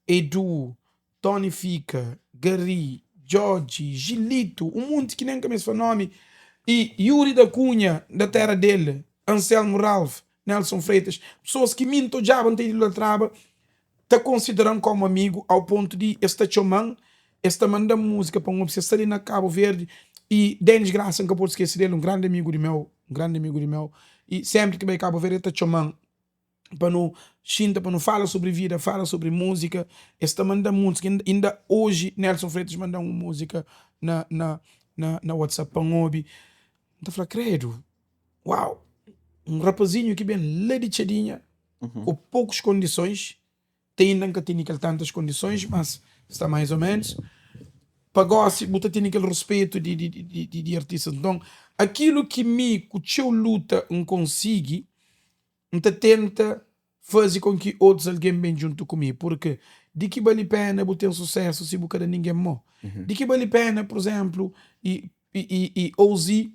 Edu, Tony Fika, Garry, Djodje, Gilito, un monti ki nen ka meste fla nomi, y Yuri da Cunha, da tera del, Anselmo Ralph, Nelson Freitas, pesoas ki mi N ta odjaba, N ta idolatraba, ta konsidera-m komu amigu au pontu di es ta txoma-m, es ta manda-m múzika pa N obi, si es sta li na Kabu Verdi, y Denis Graça N ka pode skese del, un grandi amigu di meu, un grandi amigu di meu, y senpri ki bai Kabu Verdi el ta txoma-m. pa nu xinta pa nu fala sobri vida fala sobri múzika es ta manda múzika inda oji Nelson Freitas manda un múzika na na na na whatsapp pa N obi N ta fla kredu uau un rapazinhu ki ben la di Txadinha ku pokus kondisons te inda N ka tene kel tantas kondisons mas sta mais ou menos pa gosi bu ta tene kel ruspetu di di di di artistas nton akilu ki mi ku txeu luta N konsigi N ta tenta faze kon ki otus algen ben djuntu ku mi, purki di ki bali pena bu ten susésu si bu ka da ningen mô? Di ki bali pena, pur izénplu, i i OZ,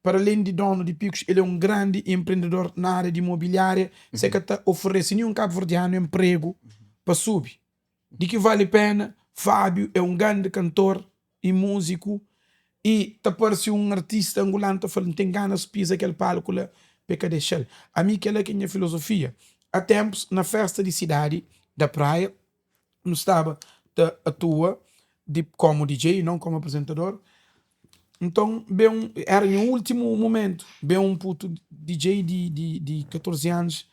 para alén di donu di Picos, el é un grandi enprendedor na ária di imobiliária, si el ka ta oferese ninhun kabuverdianu enpregu pa subi? Di ki vali pena, Fábio é un grandi kantor i múziku i ta parse un artista angulanu ta fla-l, N ten ganas pisa kel palku la pa e ka dexa-l. Ami kel-la ki é nha filozofia. A tenpus, na festa di sidadi da Praia, nu staba ta atua di komu DJ, non komu apresentador. Nton, ben un, era nha últimu mumentu, ben un putu DJ di di di 14 anus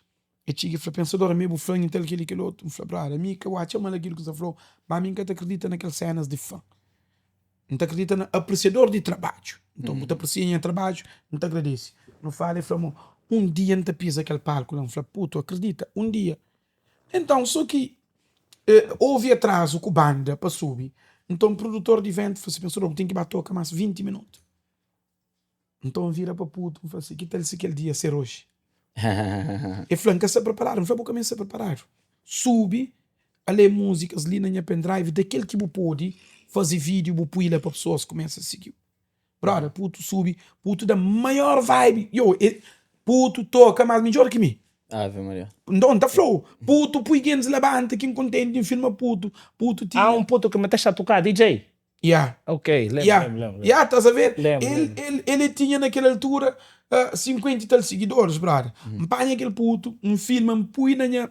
E txiga e fla, Pensador, ami bu fla-m tal kel-li kel otu. N fla, Brada, ami ka bu atxa mal akilu ki N sta fla-u, má ami N ka ta kridita na kel sénas di fan. N ta kridita na apresiador di trabadju. Nton, bu ta apresia nha trabadju, N ta agradese. Nu fala, e fla-m, Un dia N ta piza kel palku la. N fla, Putu, akridita, un dia. Enton, so ki ovi atrazu ku banda pa subi. Nton, produtor di iventu fla si, Pensador, bu ten ki ba toka más 20 minutu. Nton, N vira pa putu, N fla si, Ki tal si kel dia ser oji? E fla, N ka sta preparadu. N fla, Bu ka meste sta preparadu. Subi ale múzikas li na nha pendrive da kel ki bu pode faze vídeo bu pui la pa pesoas kumesa sigiu. Brother, putu subi, putu da maior vibe. Yo, e, putu toka mas midjor ki mi. Ave Maria. Nton, ta flau, putu pui gentis labanta ki N kontenti, N filma putu, putu tinha. Há um puto que me tá a tocar, DJ. Yeah. Ok, lembro, Yeah. lembro, lembro. Yeah, estás a ver? Lembro, Ele, lembro. ele, ele tinha naquela altura 50 e tal seguidores, brother. N panha kel putu, N filma, N pui na nha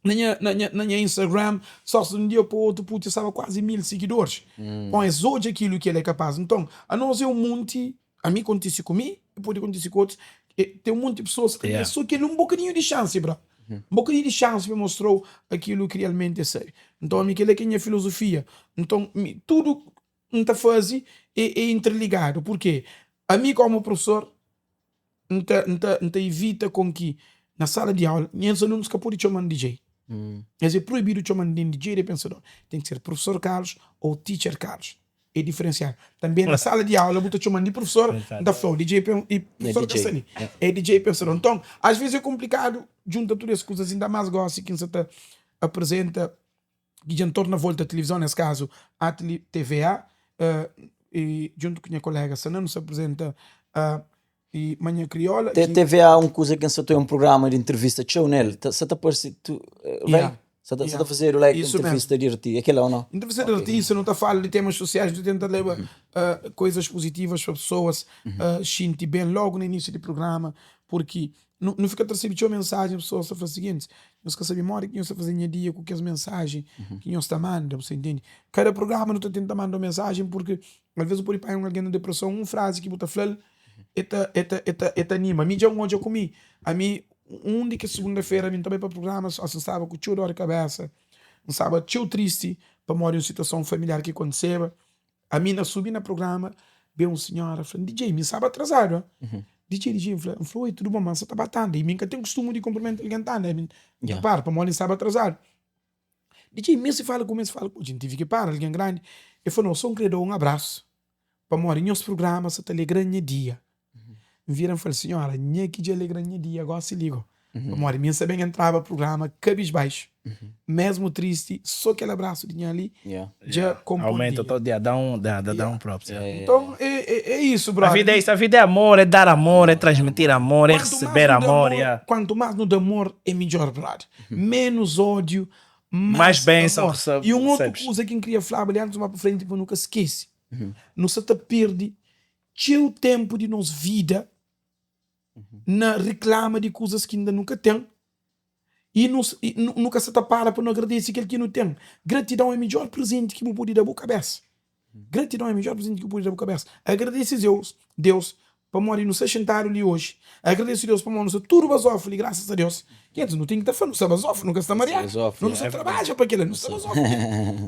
na nha, na nha, na nha Instagram, só se de um dia para o outro, puto, eu estava quase 1000 seguidores. Bom, es odja aquilo que ele é capaz. Então, a nós é um monte, a mim acontece comigo, e pode acontecer com outros, e tem um monte de pessoas que Yeah. só que ele um bocadinho de chance, bro. Um bocadinho de chance me mostrou aquilo que realmente é sério. Então, a mim, aquilo é que é a minha filosofia. Então, mi, tudo que tá fazendo é, é interligado. Porque a mim, como professor, N ta, N ta, N ta ivita kon ki na sala di aula nhas alunus ka pode txoma-m DJ. Es é proibidu txoma-m nen DJ de pensador. Ten ki ser Professor Carlos ou Teacher Carlos. É diferensiadu. Tanbe na sala di aula bu ta txoma-m di professor, N ta fla-u DJ pen, i professor ka sta li. É DJ pensador. Nton, ás vezes é konplikadu djunta tudu es kuzas, inda más gósi ki N sa ta aprezenta ki dja N torna volta tilivizon, nes kazu Atli TVA, i djuntu ku nha kolega Sana nu sta aprezenta i Manhã Kriola. Ki... TVA un kuza ki N sa ta oia un prugrama di intrivista txeu nel, ta sa ta parse tu, right? Sa ta, sa ta fazedu like intrivista di artista, é kela ou nau? Intrivista di artista, nu ta fala di temas sosiais, nu ta tenta leba koisas pozitivas pa pesoas xinti ben logu na inísiu di prugrama, purki Nu nu fika ta resebe txeu mensajen, pesoas ta fla sigintis, Nhos ka sabe modi ki nhos ta faze nha dia ku kes mensajen ki nhos ta manda, bu sta intende? Kada prugrama nu ta tenta manda un mensajen purki alvês bu pode panha un algen na depreson, un frazi ki bu ta fla-l e ta e ta e ta e ta anima. Mi dja N odja ku mi, ami un di kes sugunda-fera mi N ta bai pa prugrama sô si N staba ku txeu dor di kabésa, N staba txeu tristi pamodi un situason familiar ki kontiseba. Ami na subi na programa, ben un senhora fla-m, DJ, mi staba atrasadu ah. DJ, DJ, N fla, N fla, oi, tudu bon, ma N sa ta ba tanda, i mi N ka ten kustumu di kunprimenta algen tanda, ami N ta para, pamodi N staba atrasadu. DJ, meste fala ku, meste fala ku, N tive ki para, algen grandi. El fla, no, so N kre da-u un abrasu, pamodi nhos prugrama sa ta alegra-m nha dia. N vira N fla-l, Sinhora, nha ki dja alegra-m nha dia gósi li go. Pamodi mi N sa ben entraba prugrama kabisbaixu, mésmu tristi, sô kel abrasu di nha li dja konpo-m Aumenta dia. todo dia, dá um, dá, dá, dá um props. Yeah. Nton, é, é, é isu, A brother. vida é isso, a vida é amor, é dar amor, é transmitir amor, é Quanto mais receber nu da amor. amor, Yeah. quanto mais nu da amor, é midjór, brother. Menos ódiu, Mais más bênção amor. recebe, E un otu recebes. kuza ki N kria flaba li antis di N ba pa frenti pa nu ka skese, nu sa ta perde txeu ténpu di nos vida na riklama di kuzas ki inda nu ka ten i nu ka sa ta para pa nu agradese kel ki nu ten. Gratidon é midjór prezenti ki bu pode da bu kabésa. Gratidon é midjór prezenti ki bu pode da bu kabésa. Agradese Deus, Deus pamodi nu sta xintadu li oji. Agradese Deus pamodi nu sta tudu bazófu li, grasas a Deus. Kentis, nu ten ki ta fla, nu sta bazófu, nu ka sta mariadu. Nu sta trabadja pa kel-la, nu sta bazófu.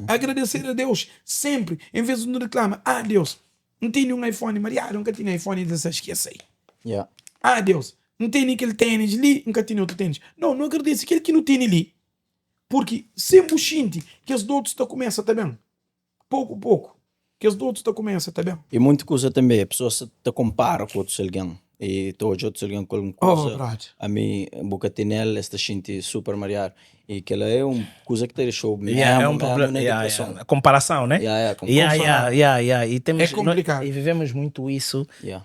Agradeser a Deus sénpri, envês di nu riklama, Ah, Deus, N tene un iPhone mariadu, N ka tene iPhone 16 ki é sai. Yeah. Ah, Deus, N tene kel ténis li, N ka tene otu ténis. Nau, nu agradese kel ki nu tene li, purki sen bu xinti, kes dotus ta kumesa ta ben, poku poku, kes dotus ta kumesa ta ben. E monti kuza tanbe, pesoas ta konpara ku otus algen e ta odja otus algen ku algun kuza, Oh, brother. ami bu ka tenel, es ta xinti super mariadu. E kela é un kuza ki ta dexou Yeah, é mesmu, um mesmu problema. na Yeah, depreson. yeah. Comparação, né? Yeah, yeah, com- Yeah, yeah, yeah, yeah. E temos, É complicado. nós- e vivemos muito isso. Yeah.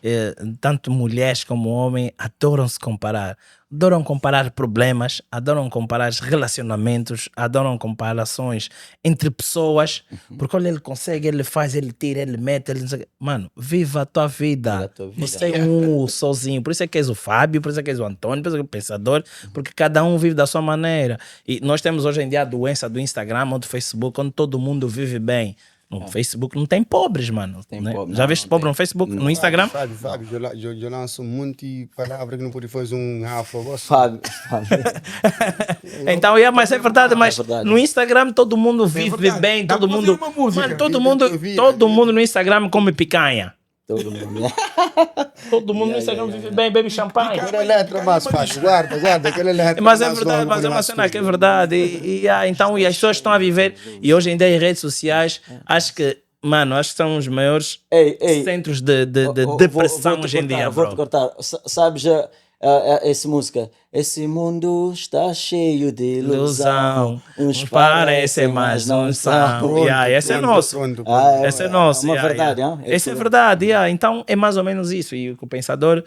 Tanto mulheres como homens adoram se comparar. Adoram comparar problemas, adoram comparar relacionamentos, adoram comparações entre pessoas. Porque olha, ele consegue, ele faz, ele tira, ele mete, ele não sei o quê. Mano, viva a tua vida. Viva a tua vida. Você é um sozinho. Por isso é que és o Fábio, por isso é que és o Antônio, por isso é que és o Pensador, porque cada um vive da sua maneira. E nós temos hoje em dia a doença do Instagram ou do Facebook, onde todo mundo vive bem. No Facebook não tem pobres, mano. Tem né? pobre, Já não, viste não pobre tem. no Facebook, no Instagram? Fábio, Fábio, eu, eu, eu lanço um monte de palavra que não pode fazer um afro. Gosto. Fábio, Fábio. Então, yeah, mas é verdade, mas É verdade. no Instagram todo mundo vive verdade. bem, Dá todo pra fazer mundo. uma música. Mano, todo Vida, mundo, vida, todo vida. mundo no Instagram come picanha. Todo mundo. Todo mundo no Instagram vive bem, bebe champanhe. Aquela letra mais fácil, guarda, guarda, aquela letra Mas é mais verdade, longa, mas é uma mais cena que é verdade. E, e, ah, então, e as pessoas estão a viver, e hoje em dia em redes sociais, acho que, mano, acho que são os maiores Ei, ei. centros de, de, de Oh, oh, depressão vou- vou-te hoje em cortar, dia, Vou-te bro. cortar. Sa- Sabes, a, Esse música, Esse mundo está cheio de ilusão, uns parecem, mas não são. Yeah, esse é nosso. Ah, é, Esse é nosso. Uma yeah, verdade, yeah. hein? Esse é verdade, yeah. Então é mais ou menos isso. E o Pensador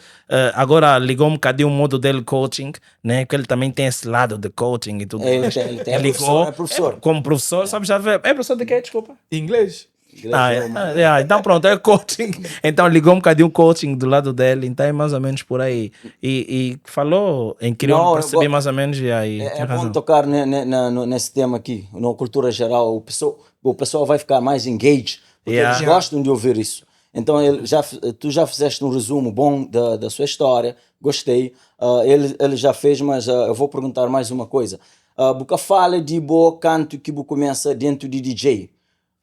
agora ligou um bocadinho o modo dele coaching, né? Que ele também tem esse lado de coaching e tudo É, ele mais. tem, ele tem. É Ligou, professor, é professor. É, como professor, sabe, já vê. É professor de quê? Desculpa. Inglês? Ah, é, ah, yeah, então pronto, é coaching. Então ligou um bocadinho o coaching do lado dele, então é mais ou menos por aí. E, e falou em crioulo, Não, eu percebi go- mais ou menos e aí. É, tem é bom razão. tocar ne, ne, na- no- nesse tema aqui, na cultura geral. O pessoal, o pessoal vai ficar mais engaged, porque Yeah. eles gostam de ouvir isso. Então, ele já, tu já fizeste um resumo bom da, da sua história, gostei. Ah, ele, ele já fez, mas ah, eu vou perguntar mais uma coisa. Uh, Buca fala de bo canto que bu começa dentro de DJ.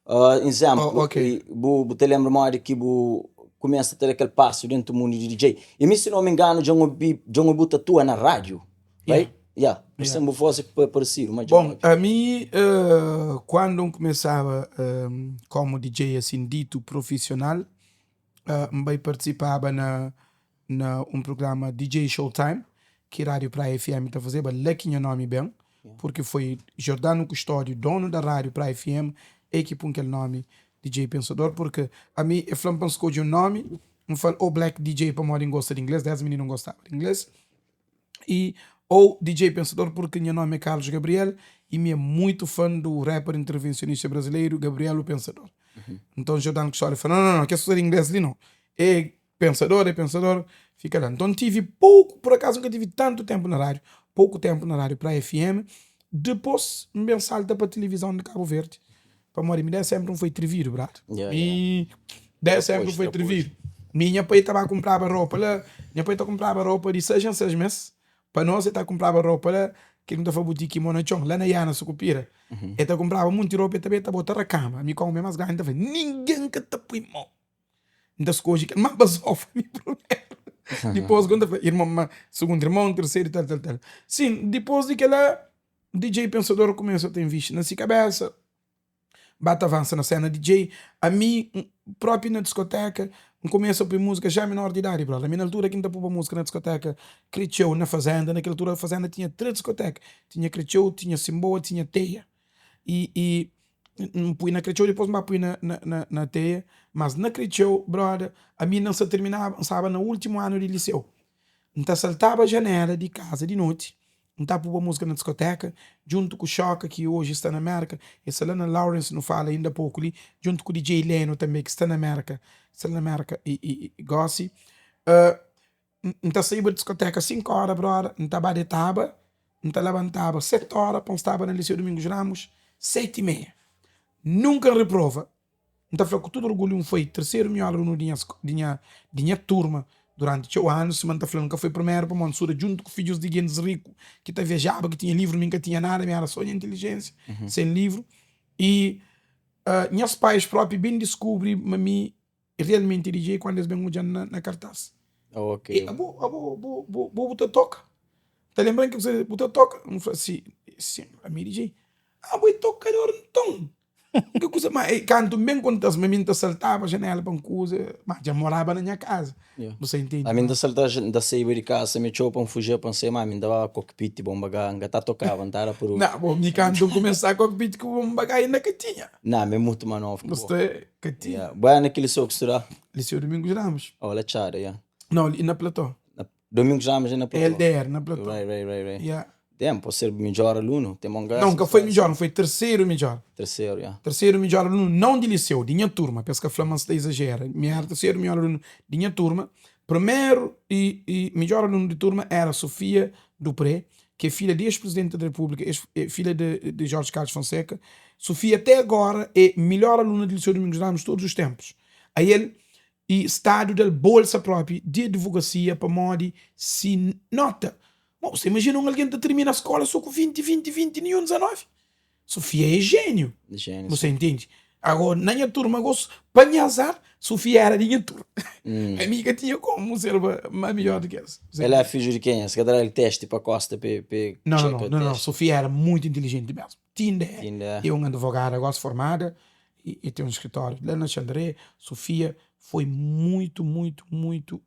Uh, exemplo, Oh, ok. e bu, bu te lembra mais de que bu começa a ter aquele passo dentro do mundo de DJ. E me, se não me engano, já ouvi, já ouvi tatua na rádio, right? Yeah. Por exemplo, voz é parecido, mas já Bom, ouvi. a mim, quando eu começava como DJ, assim, dito profissional, uh, participava na, na um programa DJ Showtime, que Rádio Praia FM está fazendo, lá que meu nome bem, porque foi Jordano Custódio, dono da Rádio Praia FM, é que põe aquele nome DJ Pensador, porque a mim, eu falei para escolher um nome, eu falo, o Black DJ para morar em gosta de inglês, 10 meninos não gostavam de inglês, e ou DJ Pensador porque meu nome é Carlos Gabriel e me é muito fã do rapper intervencionista brasileiro Gabriel o Pensador. Então Jordano Custódio falou, não, não, não, quer estudar inglês ali não. É pensador, é pensador, fica lá. Então tive pouco, por acaso nunca tive tanto tempo na rádio, pouco tempo na rádio para a FM. Depois me salta para a televisão de Cabo Verde. Para morrer, me sempre não foi trevido, brado. Yeah, E dez sempre não foi Depois, trevido. Minha pai estava a comprar roupa lá, minha pai estava a comprar roupa de seis em seis meses. Para nós, ele está a comprar roupa lá, que não está a boutique Monachon, lá na Iana, Sucupira. Ele está a comprar muita roupa e também está a botar a cama. Me come mais grande, tá ninguém que te põe mão. Das coisas que mais basofa, me primeiro. Depois, quando eu irmão, segundo irmão, terceiro, tal, tal, tal. Sim, depois de que lá, DJ Pensador começa a ter visto na sua cabeça, bate avança na cena DJ, a mim, próprio na discoteca, começa a ouvir música já menor de idade, brother. A minha altura, quem tá pôr música na discoteca, cresceu na fazenda, naquela altura a fazenda tinha três discotecas, tinha Cresceu, tinha Simboa, tinha Teia. E, e pus na Cresceu, depois me pus na, na, na, na Teia, mas na Cresceu, brother, a mim não se terminava, estava no último ano de liceu. Então saltava a janela de casa de noite, então pôr música na discoteca, junto com o Choca, que hoje está na América, esse lá na Lawrence não fala ainda pouco ali, junto com o DJ Leno também, que está na América, está na América e, e, e Gossi. Uh, então saía da discoteca 5 horas, brother, então badetava, então levantava 7 horas, para estava na Liceu Domingos Ramos, 7 e meia. Nunca reprova. Então falou com todo orgulho, um foi terceiro melhor aluno de minha, de minha, de minha turma durante o ano, se manta falando que foi primeiro para Montsura, junto com filhos de gente rico, que tá viajava, que tinha livro, nunca tinha nada, era só inteligência, sem livro. E uh, meus pais próprios bem descobrem a mim realmente DJ quando eles vêm olhando na, na cartaz. Oh, ok. E, abo, abo, abo, abo, abo, bo toca. Tá lembrando que você botou toca? Não falei assim, sim, a mim DJ. Ah, boi tocador então. Que coisa mais, canto bem quando as meninas saltava a janela para uma coisa, mas já morava na minha casa. Yeah. Você entende? A mim da saltar da sair de casa, me chou para fugir para ser, mas me dava cockpit bomba ganga, tá tocava, não era por. Não, bom, me canto começar cockpit com bomba ainda que tinha. Não, me muito mais novo. Você que tinha. Yeah. Boa naquele liceu que estudar. Liceu Domingos Ramos. Oh, Chara, yeah. Não, e na Platô. Na, Domingos Ramos é na Platô. LDR, na Platô. Right, right, right, right. Yeah. Tem, pode ser melhor aluno, tem um Não, nunca foi melhor, não foi terceiro melhor. Terceiro, yeah. Terceiro melhor aluno, não de liceu, de minha turma. Penso que a Flamança exagera. Minha era terceiro melhor aluno de minha turma. Primeiro e, e melhor aluno de turma era Sofia Dupré, que é filha de ex-presidente da República, ex, é filha de, de Jorge Carlos Fonseca. Sofia até agora é melhor aluna de Liceu Domingos Ramos todos os tempos. A ele e estado da bolsa própria de advocacia para modi se nota. Bom, você imagina um alguém que termina a escola só com 20, 20, 20, nenhum 19. Sofia é gênio. Gênio. Você entende? Agora, na minha turma, gosto, para me azar, Sofia era da minha turma. Hum. A amiga tinha como ser mais melhor do que essa. Você Ela é filho de quem? Se calhar ele teste para Costa para Não, não, não, não, não. Sofia era muito inteligente mesmo. Tinda é. Tinda. É uma advogada agora formada e, e tem um escritório lá na Xandré. Sofia foi muito, muito, muito.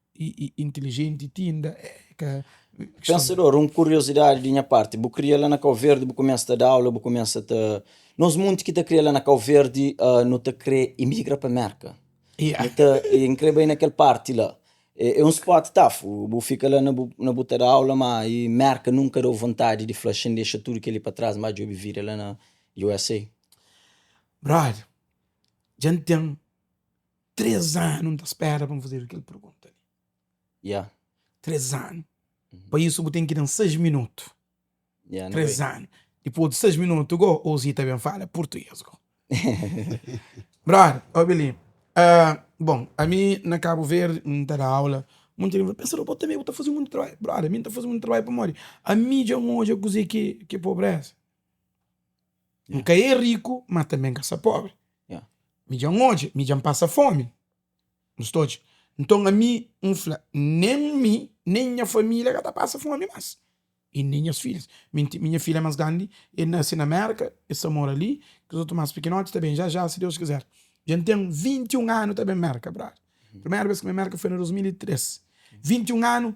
Inteligenti ti inda é ka. Pensador, un kuriosidadi di nha parti, bu kria la na Kau Verdi, bu kumesa ta da aula, bu kumesa ta. Nos munti ki ta kria la na Kau Verdi, nu ta kre imigra pa Merka. Nu ta, N kre bai na kel parti la. É un spot tafu, bu fika la na bu na bu ta da aula, ma i Merka nunka dau vontadi di fla, xa N dexa tudu kel-li pa tras, N ba djobe vida la na USA? Brother, dja N ten 3 anu N ta spera pa N fazedu kel pergunta li. Yeah. 3 anu. Pa isu bu ten ki da-m 6 minutu. Yeah, 3 anu. Dipôs di 6 minutu go, Ozi ta ben fala purtugês go. Brother, obi li. Uh, bon, ami na Cabo Verde N ta da aula. Munti algen fla, pensador, bo tanbe bu ta faze munti trabadju. Brother, ami N ta faze munti trabadju pamodi ami dja N odja kuzê ki ki é pobreza. N ka é riku, ma tanbe N ka sta pobri. Mi dja N odja, mi dja N pasa fomi. N sta odja. Nton ami N fla, nen mi, nen nha família ka ta pasa fomi más. I nen nhas filhas. Mi mi nha filha más grandi, el nase na Mérka, el sta mora li. Kes otu más pikinoti ta ben já já, si Deus kizer. Dja N ten 21 anu ta ben Mérka, brother. Primeru bês ki N ben Mérka foi na 2003. 21 anu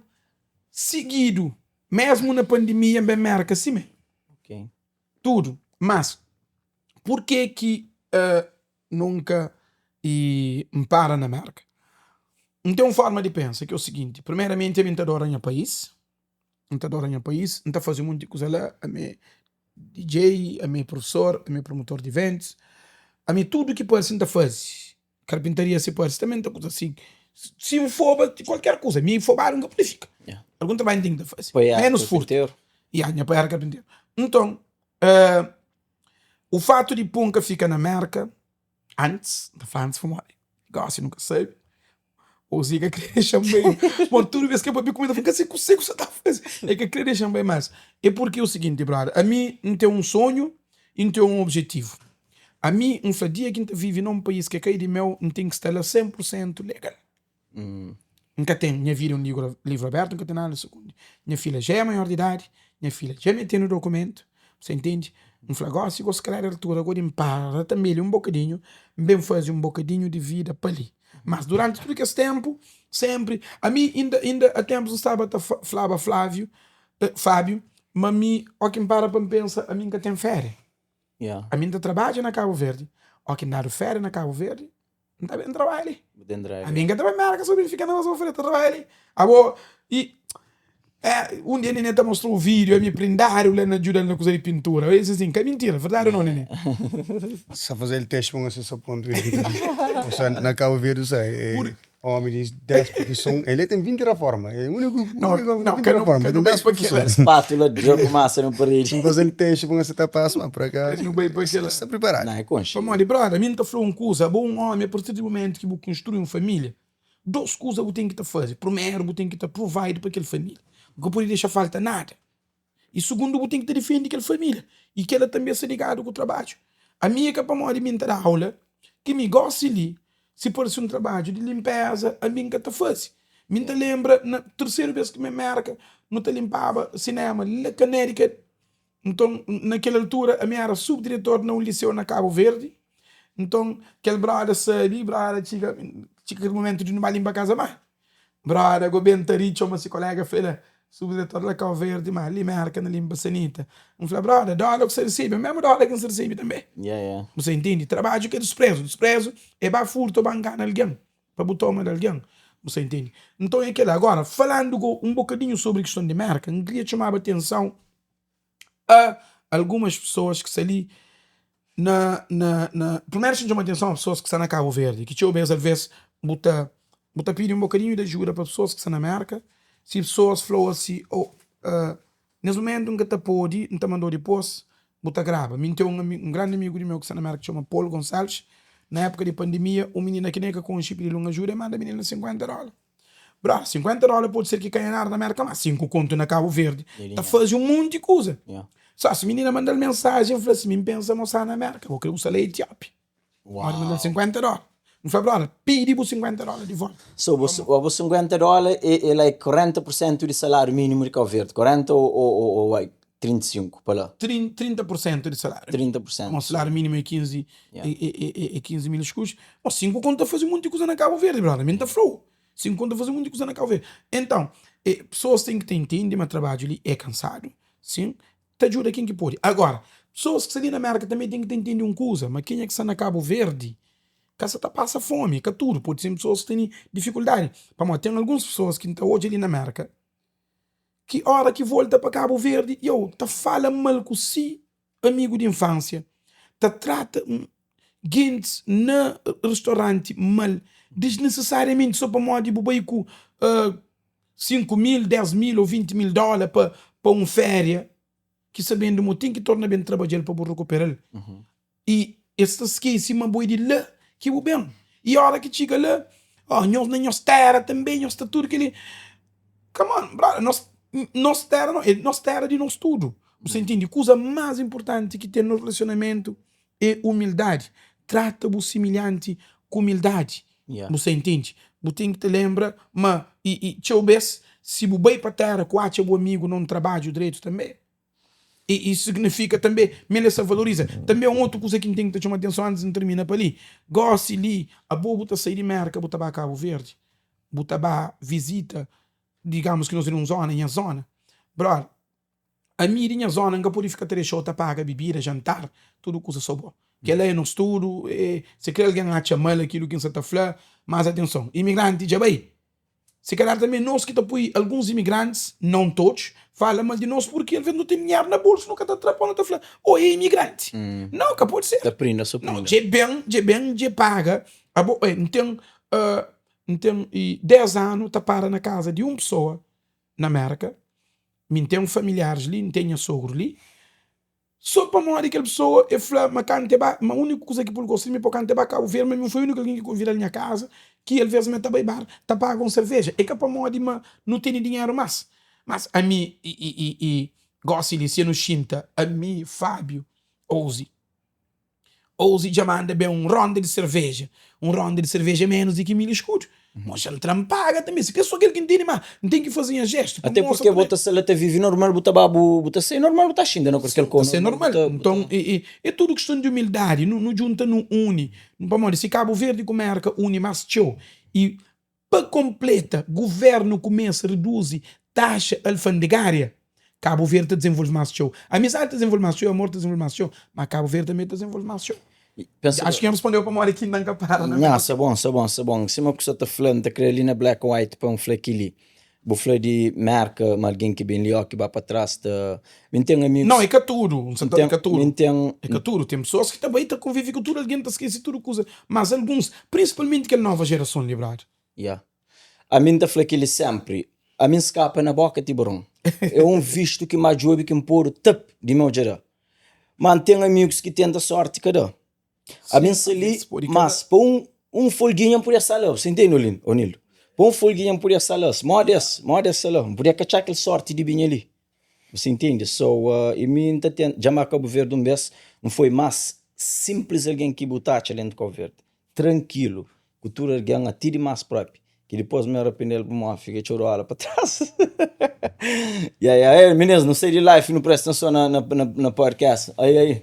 sigidu, mésmu na pandemia N ben Mérka simé. Tudu. Mas, purkê ki nunka N para na Mérka? N ten un forma di pensa ki é o siginti, primeramenti ami N ta adora nha país, N ta adora nha país, N ta faze monti kuza la, ami é DJ, ami é profesor, ami é promotor di eventus, ami é tudu ki parse N ta faze, karpintaria si parse tanbe N ta kuza, si si N foba kualker kuza, mi fobadu N ka pode fika, algun trabadju N ten ki ta faze, menus furtu, ya nha pai era karpinteru. Nton, o fatu di pun ka fika na Merka Antis, N ta fla antis pamodi gosi nu ka sabe. O si e ka kre dexa-m bai. Bon, tudu bes ki el papia ku mi, el ta fla, N ka sabe kuse ku sa ta faze. El ka kre dexa-m bai mas. É purki é o siginti, brother, ami N ten un sonhu i N ten un objetivu. Ami N fla dia ki N ta vive na un país ki é ka di meu, N ten ki sta la 100 pur sentu legal. N ka ten, nha vida é un livru abertu, N ka ten nada sukundi. Nha filha já é maior di idadi, nha filha dja mete-nu dokumentu, bu intende? N fla, gósi gosi kalera altura go di N para tanbe li un bokadinhu, N ben faze un bokadinhu di vida pa li. Mas duranti tudu kes ténpu, sénpri, ami inda inda a ténpus N staba ta flaba Fláviu, Fábiu, ma mi, óki N para pa N pensa, ami N ka ten féria. Ami N ta trabadja na Kabu Verdi, óki N dadu féria na Kabu Verdi, N ta ben trabadja li. Ami N ka ta bai Merka so ben fika na sofrê, ta trabadja li. Abo, i, é, un dia Nené ta mostra un vídeo, ami prindadu la na djuda-l na kuza di pintura. El dise sin, ka mintira, verdadi o nau, Nené? Sa faze-l teste pa N se sa pontu. Sa na Kabu Verdi sa, é omi di 10 profison, el ten 20 reforma, é uniku, Não, uniku não, 20 ka nu, reforma, ka el nu ten bai 10 pa kila. profison. Spátula dja ku masa na paredi. N faze-l teste pa N se ta pasa, ma por akazu, Nu bai pa kila. sta priparadu. Não, é konxe. Pamodi, brother, mi N ta fla un kuza, abo un omi, a partir di mumentu ki bu konstrui un família, dos kuza bu ten ki ta faze, primeru bu ten ki ta provide pa kel família, bu ka pode dexa falta nada, i sugundu bu ten ki ta difende kel família, i kela tanbe sta ligadu ku trabadju. Ami é ka pamodi mi N ta da aula ki mi gosi li, si parse un trabadju di linpeza, ami N ka ta faze. Mi N ta lenbra na terseru bes ki mi Merka, nu ta linpaba sinema la Connecticut, Nton, na kel altura, ami éra subdiretor na un liseu na Kabu Verdi. Nton, kel bróda sabe, bróda txiga, txiga kel momentu di nu ba linpa kaza má. Bróda go ben ta ri, txoma se koléga, fla el, Subdiretor la Kau Verdi, má li Mérka na linpa sanita. N fla, Bróda, dóla ku sa resebe é mésmu dóla ki N sa resebe tanbê. Bu sa intende? Trabadju ka é disprézu. Disprézu é ba furta ô ba ngana algen pa bu toma di algen. Bu sa intende? Nton, é kel-la. Agóra, falandu go un bokadinhu sobri kiston di Mérka, N kria txomaba atenson a algumas pessoas ki sta li na, na, na primeiro xinti uma atenção a pessoas ki sta na Cabo Verde, ki txeu bes alvês bu ta bu ta pidi un bokadinhu di ajuda pa pessoas ki sta na Merka, si pessoas fla-u asi, oh, uh, nes momentu N ka ta podi, N ta mandau dipôs, bu ta graba. Mi N ten un un grandi amigu di meu ki sta na Merka ki txoma Paul Gonçalves, na époka di pandemia, un minina ki nen ka konxe pidi-l un ajuda, el manda minina 50 dóla. Bra, 50 dólar pode ser ki ka é nada na Merka, ma 5 kontu na Kabu Verdi ta faze un monti kuza. Só si minina manda-l mensajen, fla si, mi N pensa ma bu sta na Merka, bo kre bu sta la Etiópia. Pode manda-l 50 dólar. N fla, brother, pidi bu 50 dólar di volta. So, bu, bu 50 dólar é, é like 40% di saláriu mínimu di Kabu Verdi, 40 ou, ou, ou, ou like 35 pa la? 30% di saláriu. 30%. Bom, saláriu mínimu é 15, é, é, é, é 15 mil escudos. Bom, 5 kontu ta faze un monti kuza na Kabu Verdi, brother, mi N ta fla-u. Si N konta faze munti kuza na Kabu Verdi. Enton, e, pesoas ten ki ta intende ma trabadju li é kansadu, sin, ta djuda ken ki pode. Agora, pesoas ki sta li na Merka tanbe ten ki ta intende un kuza, ma kenha ki sta na Kabu Verdi ka sa ta pasa fomi, ka tudu, pode ser pesoas ki tene difikuldadi. Pamodi ten alguns pesoas ki N ta odja li na Merka ki ora ki volta pa Kabu Verdi, yo, ta fala mal ku si amigu di infansia, ta trata gentis na ristoranti mal disnisesariamenti so pamodi bu bai ku 5 mil, 10 mil o 20 mil dola pa un feria ki sabendu ma bu ten ki torna ben trabadja-l pa bu rikupera-l. I es ta skese ma bo é di la ki bu ben. I óra ki txiga la, oh, nhos na nhos téra tanbê, nhos sta tudu kel-li. Come on, brother, nos, nos téra não, é nos téra di nos tudu. Bu sta intende? Kuza más inportanti ki ten no relasionamentu é umildadi. Trata bu similhanti ku umildadi. Yeah. Bu sta intende? Bu ten ki ta lenbra ma i, i txeu bês si bu bai pa téra ku atxa bu amigu na un trabadju dretu tanbê, I isu signifika tanbe ma el sa valoriza. Tanbe un otu kuza ki N ten ki ta txoma atenson antis di N tirmina pa li. Gosi li, abo bu ta sai di Merka bu ta ba Kabu Verdi, bu ta ba vizita, digamus ki nos é di un zona, nha zona. Brother, ami di nha zona N ka pode fika ta dexa-u ta paga bibida, jantar, tudu kuza so bo. Kel-la é nos tudu, si kre algen atxa mal akilu ki N sa ta fla, mas atenson, imigranti dja bai. Se calhar também nos ki ta pui alguns imigrantes, não todos, fala mal di nos porque alvez nu ten dinheru na bolso nu ka ta tra pa nu ta fla oh é imigrante. Não, ka pode ser. Ta prinda, so Não, prinda. dje ben, dje ben, dje paga. Abo, eh, N ten, ah, N ten e 10 anu ta para na casa di un pessoa na Merka, mi N ten familiares li, N ten nha sogro li, So pamodi kel pesoa e fla ma kantu e ba, ma uniku kuza ki pul gosta di mi po kantu e ba Kabu Verdi, ma mi foi uniku algen ki konvidal nha kaza, ki alvês ma e ta bai bar ta paga un serveja. E ka pamodi ma nu tene dinheru mas. Mas ami i i i i gosi li si nu xinta ami, Fábio, Ozi, Ozi dja manda ben un ronda di serveja, un ronda di serveja é menus di ki 1000 escudu. Moxa N tra N paga tanbe, si ka so kel ki N tene ma N ten ki faze nha jestu pa Até mostra porque bo tanbe. ta sta la ta vive normal, bu ta ba bu bu ta sai normal, bu ta xinta na kualker Ta kau ser normal, bu normal. ta bu ta. Nton e e é tudu kiston di umildadi, nu nu djunta nu uni, pamodi si Kabu Verdi ku Merka uni mas txeu i Pa konpleta, guvernu kumesa reduzi taxa alfandegária, Kabu Verdi ta dezenvolve más txeu. Amizadi ta dezenvolve más txeu, amor ta dezenvolve más txeu, má Kabu Verdi tanbê ta dezenvolve más txeu. Pensa Acho ki N respondeu pamodi ki inda N ka para na Nha, sa bon, sa bon, sa bon. Sima ku sa ta fla, N ta kre li na black and white pa N fla kili. Bu fla di Merka ma algen ki ben li ó ki ba pa tras ta. Mi N ten amigus. Não, é ka tudu. N sa N ta, ten, é ka mi tudu. N ten. É ka tudu. Ten pesoas ki ta bai ta konvive ku tudu algen, ta skese tudu kuza. Mas alguns, prinsipalmenti kel nova jerason li, brother. Ya. Ami N ta fla kili senpri, ami N skapa na boka tiburon. É un vistu ki ma djobe ki N podu tap di meu dja da. Ma N ten amigus ki tenta sorti ka da. Ami N sta li, mas pa un un folguinha N podia sta la, bu intende Olindu, Onildo? Pa un folguinha N podia sta la, modi es, modi es sta la, N podia ka txa kel sorti di binha li, bu sta intende? So, i mi N ta tenta, dja ma Kabu Verdi un bes, N foi mas simplis algen ki bu ta atxa dentu Kabu Verdi, trankilu, ku tudu algen, ati di mas propi, ki dipôs mi arapendel pamodi fika txeu dóla pa tras. Ya, ya, ei, minis, nu sai di live, nu presta atenson na, na, na, na podcast. Ai, ai.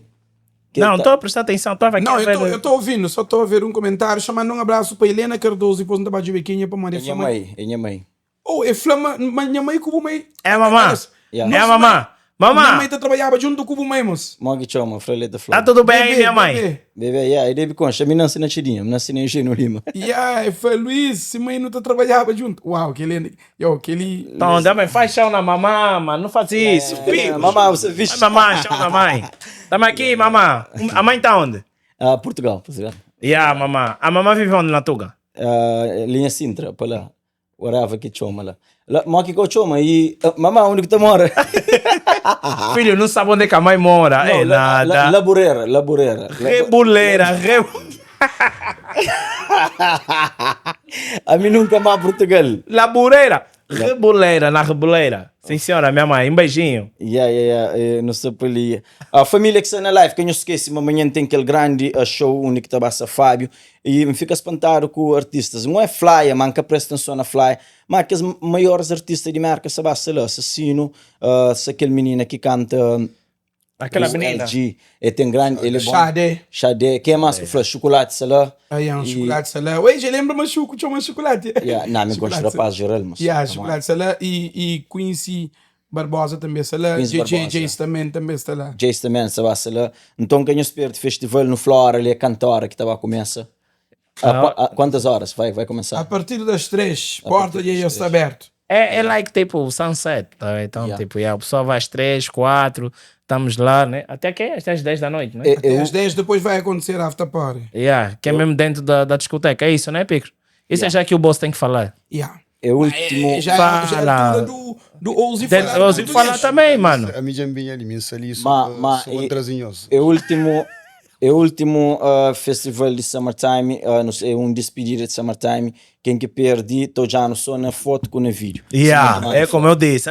Que Não, ta- estou a prestar atenção, estava aqui Não, a eu tô, ver. eu tô ouvindo, só tô a ver um comentário chamando um abraço para Helena Cardoso, depois não tá para Bequinha para É Maria nha Fama. mãe, é nha mãe. Oh, é fla ma, ma nha mãe com mãe. É mamã. Yeah. É mamã. Minha Mamã, mãe tá trabalhava junto com o mãe, moço. Mó ki txoma, fla leta tá fla. tudo bem, Bebê, minha mãe? bebê. Bebê, yeah, e debe concha, mi nasci na Txidinha, mi nasci na Eugênio Lima. Yeah, e fala, Luís, se mãe não tá trabalhava junto. Uau, aquele, yo, aquele. Então, também faz chão na mamã, mano. Não faz isso. É, Filho. mamã, você viste? Vai, mamã, chão na mãe. Tamo aqui, mamã. A mãe tá onde? Ah, Portugal, Portugal. Yeah, mamã. A mamã vive onde na Tuga? Ah, linha Sintra, pa lá. Whatever ki txoma la. La, mo ki ka txoma e uh, mamá, onde que tu mora? Filho, não sabe onde é que a mãe mora. Não, é la, nada. la, Laboreira, Laboreira. Reboleira, re... A mim nunca mais Portugal. Laboreira. Reboleira, na Reboleira. Sim, senhora, minha mãe. Um beijinho. Yeah, yeah, yeah. Eh, não sei por ali. A família que está na live, que eu não esqueci, mas amanhã tem aquele grande eh, show único que tá Fábio. E me fica espantado com artistas. Não é flyer, man, que presta atenção na flyer. Mas aqueles maiores artistas de marca, sabe, sei lá, Assassino, uh, se aquele menino que canta. Aquela menina. LG, ele tem grande, ele é bom. Xadé. Xadé, quem é mais que fala? Chocolate, sei lá. Aí, um chocolate salá. Ué, já lembra Machuco, chama chocolate. Yeah, não, me gosto de Chocolate rapaz geral, mas. Yeah, tá bom. chocolate salá. E, e Quincy Barbosa também salá. Quincy JJ Barbosa. Jace também, também está lá. Jace também, sabe, sei lá. Então, quem espera de festival no Flora, ali é cantora que estava a começar. A, Ah. a, quantas horas vai, vai A começar? partir das 3, porta de aí está aberto. É, é like tipo sunset, tá? Então, Yeah. tipo, yeah, o pessoal vai às 3, 4, estamos lá, né? Até que Até às 10 da noite, né? É, Até eu- às 10 depois vai acontecer a after party. Yeah, que é mesmo dentro da, da discoteca. É isso, né, Pico? Isso é já que o boss tem que falar. Yeah. é o último. É, já, é- já é a altura Fala. do, do Ouzi Dentro, falar. o Ozzy fala também, mano. A mídia vinha ali, me sali Ma- só ma- só e- trazinhos. É o último, é o último ah, festival de Summertime, ah, não sei, é um despedida de Summertime. Quem que perdi, estou já no só na foto com no vídeo. Yeah, é como eu disse.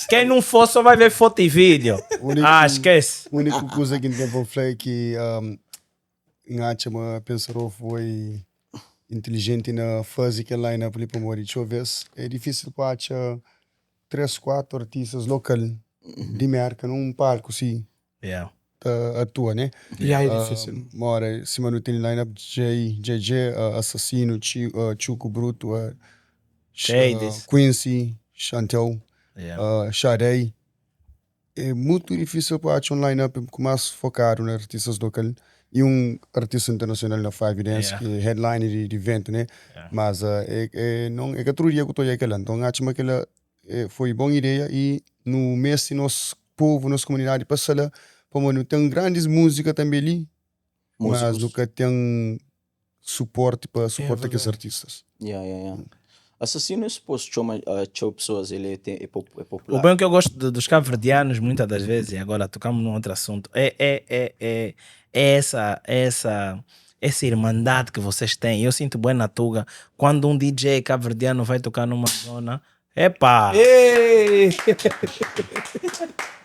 Quem não for só vai ver foto e vídeo. Único- Ah, esquece. A única coisa que tem para falar é que um, Ngacha me pensou foi inteligente na fase que line-up ali para morrer. Deixa eu ver, é difícil para achar três, quatro artistas local de merca num palco, sim, Yeah. tá, atua, né? Yeah, é difícil. Mora, se não tem line-up J, JJ, Assassino, Chi, Chuco Bruto, Shades. Quincy, Chantel, Yeah. Sade. É muito difícil para achar um line-up com mais focado nos artistas local e um artista internacional na Five Dance, Yeah. que é headline de, de evento, né? Yeah. Mas é, é, não, é que outro dia que eu estou aquela, então acho que aquela é, foi boa ideia e no mês de nosso povo, nossa comunidade, passa lá, como não tem grandes músicas também ali, mas Músicos. nunca tem suporte para suportar aqueles verdade. artistas. Yeah, yeah, yeah. Assassino é suposto chama uh, pessoas, ele tem, é, pop- é O popular. bem que eu gosto de- dos cabo-verdianos, muitas das vezes, e agora tocamos num outro assunto, é, é, é, é, é essa, é essa, essa irmandade que vocês têm. Eu sinto bem na Tuga, quando um DJ cabo-verdiano vai tocar numa zona, epá! Ei!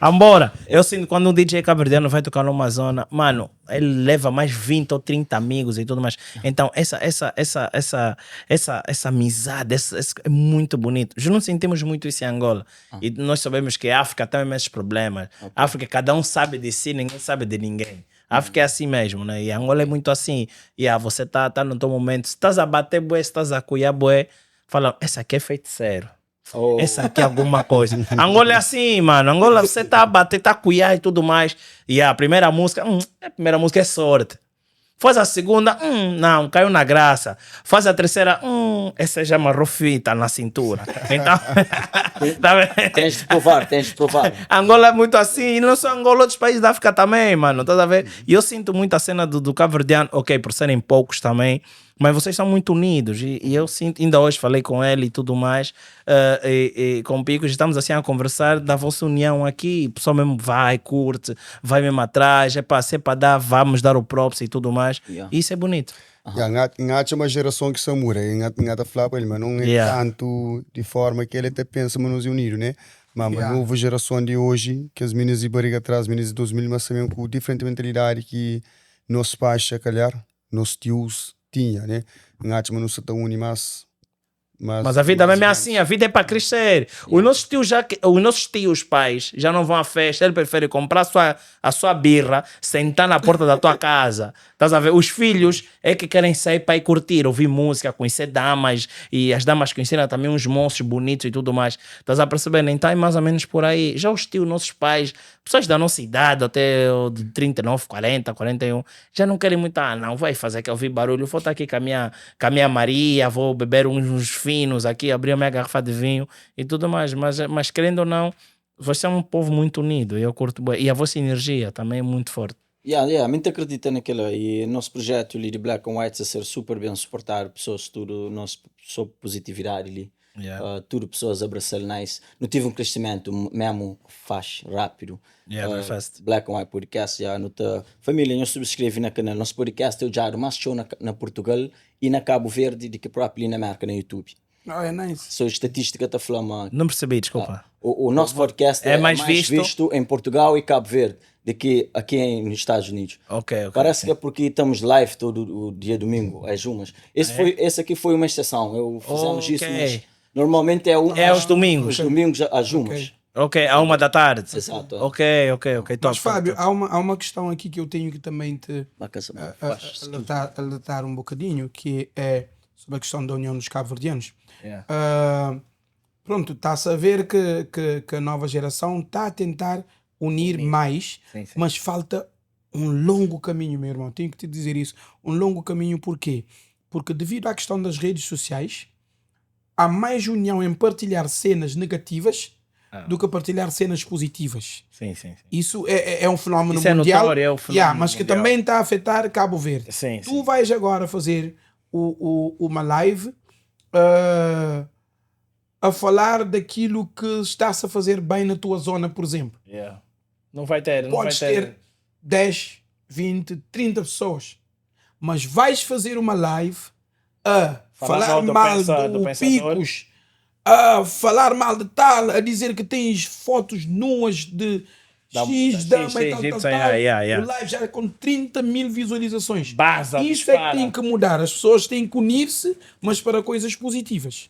Ambora! Eu sinto quando um DJ cabo-verdiano vai tocar numa zona, mano, ele leva mais 20 ou 30 amigos e tudo mais. Então, essa, essa, essa, essa, essa, essa amizade essa, essa- é muito bonito. Nós não sentimos muito isso em Angola. E nós sabemos que a África tem esses problemas. África, cada um sabe de si, ninguém sabe de ninguém. A África é assim mesmo, né? E Angola é muito assim. E ah, você tá, tá no teu momento, se estás a bater bué, se estás a cuiar bué, fala, essa aqui é feiticeiro. Oh, Essa aqui é alguma coisa. Angola é assim, mano. Angola, você tá a bater, tá a cuiar e tudo mais. E a primeira música, a primeira música é sorte. Faz a segunda, não, caiu na graça. Faz a terceira, essa já amarrou fita na cintura. Então, tá vendo? Tens de provar, tens de provar. Angola é muito assim, e não só Angola, outros países da África também, mano, tá a ver? E eu sinto muito a cena do, do cabo-verdiano, ok, por serem poucos também, mas vocês são muito unidos, e, e eu sinto, ainda hoje falei com ele e tudo mais, eh, e, e com o Picos, estamos assim a conversar da vossa união aqui, o pessoal mesmo vai, curte, vai mesmo atrás, é para se é para dar, vamos dar o props e tudo mais, Yeah. e isso é bonito. Yeah, nga uma geração que se mura, nga nga ta falar para ele, mas não é Yeah. tanto de forma que ele até pensa, mas nos unido, né? Mas a Yeah. nova geração de hoje, que as meninas de barriga atrás, meninas de 2000, mas também com diferente mentalidade que nossos pais, se calhar, nossos tios tinha, né? Nga mas não se tão uni, mas Mas a vida mesmo é assim, a vida é para crescer. Os nossos tios já, que- os nossos tios pais já não vão à festa, ele prefere comprar a sua, a sua birra, sentar na porta da tua casa. Estás a ver? Os filhos é que querem sair para ir curtir, ouvir música, conhecer damas e as damas conhecerem também uns moços bonitos e tudo mais. Estás a perceber? Então é mais ou menos por aí. Já os tios, nossos pais, pessoas da nossa idade, até o de 39, 40, 41, já não querem muito. Ah, não, vai fazer que ouvir barulho, vou estar aqui com a minha, com a minha Maria, vou beber uns, uns finos aqui, abrir a minha garrafa de vinho e tudo mais. Mas, mas querendo ou não, você é um povo muito unido e eu curto bué. E a vossa energia também é muito forte. Yeah, yeah, muito acredita naquilo e nosso projeto ali de Black and White a ser super bem suportado, pessoas tudo, nosso só positividade ali. Yeah. Tudo pessoas abraçar nice. Não tive um crescimento mesmo faz rápido. Yeah, very fast. Black and White Podcast, yeah, no tá, família, nós subscreve na canal. Nosso podcast é o já mais show na, na Portugal e na Cabo Verde do que próprio ali na América, na YouTube. Oh, é nice. So, estatística tá falando, Não percebi, desculpa. o, o nosso podcast É é, mais mais, visto. visto. em Portugal e Cabo Verde do que aqui em, nos Estados Unidos. Ok, ok. Parece que é porque estamos live todo o dia domingo, às umas. Esse, foi, esse aqui foi uma exceção. Eu fizemos isso, Ok. mas normalmente é, um, É aos domingos. Os domingos às umas. Ok, a uma da tarde. Exato. Ok, ok, ok. Top, Mas Fábio, top, há uma, há uma questão aqui que eu tenho que também te Ba ka sa- faz. alertar, alertar um bocadinho, que é sobre a questão da União dos Cabo-Verdianos. Yeah. Ah, pronto, está-se a ver que, que, que a nova geração está a tentar unir mais, Sim, sim. mas falta um longo caminho, meu irmão. Tenho que te dizer isso. Um longo caminho porquê? Porque devido à questão das redes sociais, há mais união em partilhar cenas negativas Ah. do que partilhar cenas positivas. Sim, sim, sim. Isso é, é- é um fenómeno Isso é mundial. notório, é um fenómeno Yeah, mas que mundial. também está a afetar Cabo Verde. Sim, Tu sim. vais agora fazer o, o- uma live ah, a falar daquilo que está-se a fazer bem na tua zona, por exemplo. Yeah. Não vai ter, não Podes vai ter. ter 10, 20, 30 pessoas, mas vais fazer uma live a Falar falar mal do mal pensa- do, do pensador. Picos, a falar mal de tal, a dizer que tens fotos nuas de Da- X, da dama X, e tal, Y, tal, tal. yeah, yeah, yeah. O live já é com 30 mil visualizações. Baza, Isto é que dispara. tem que mudar. As pessoas têm que unir-se, mas para coisas positivas.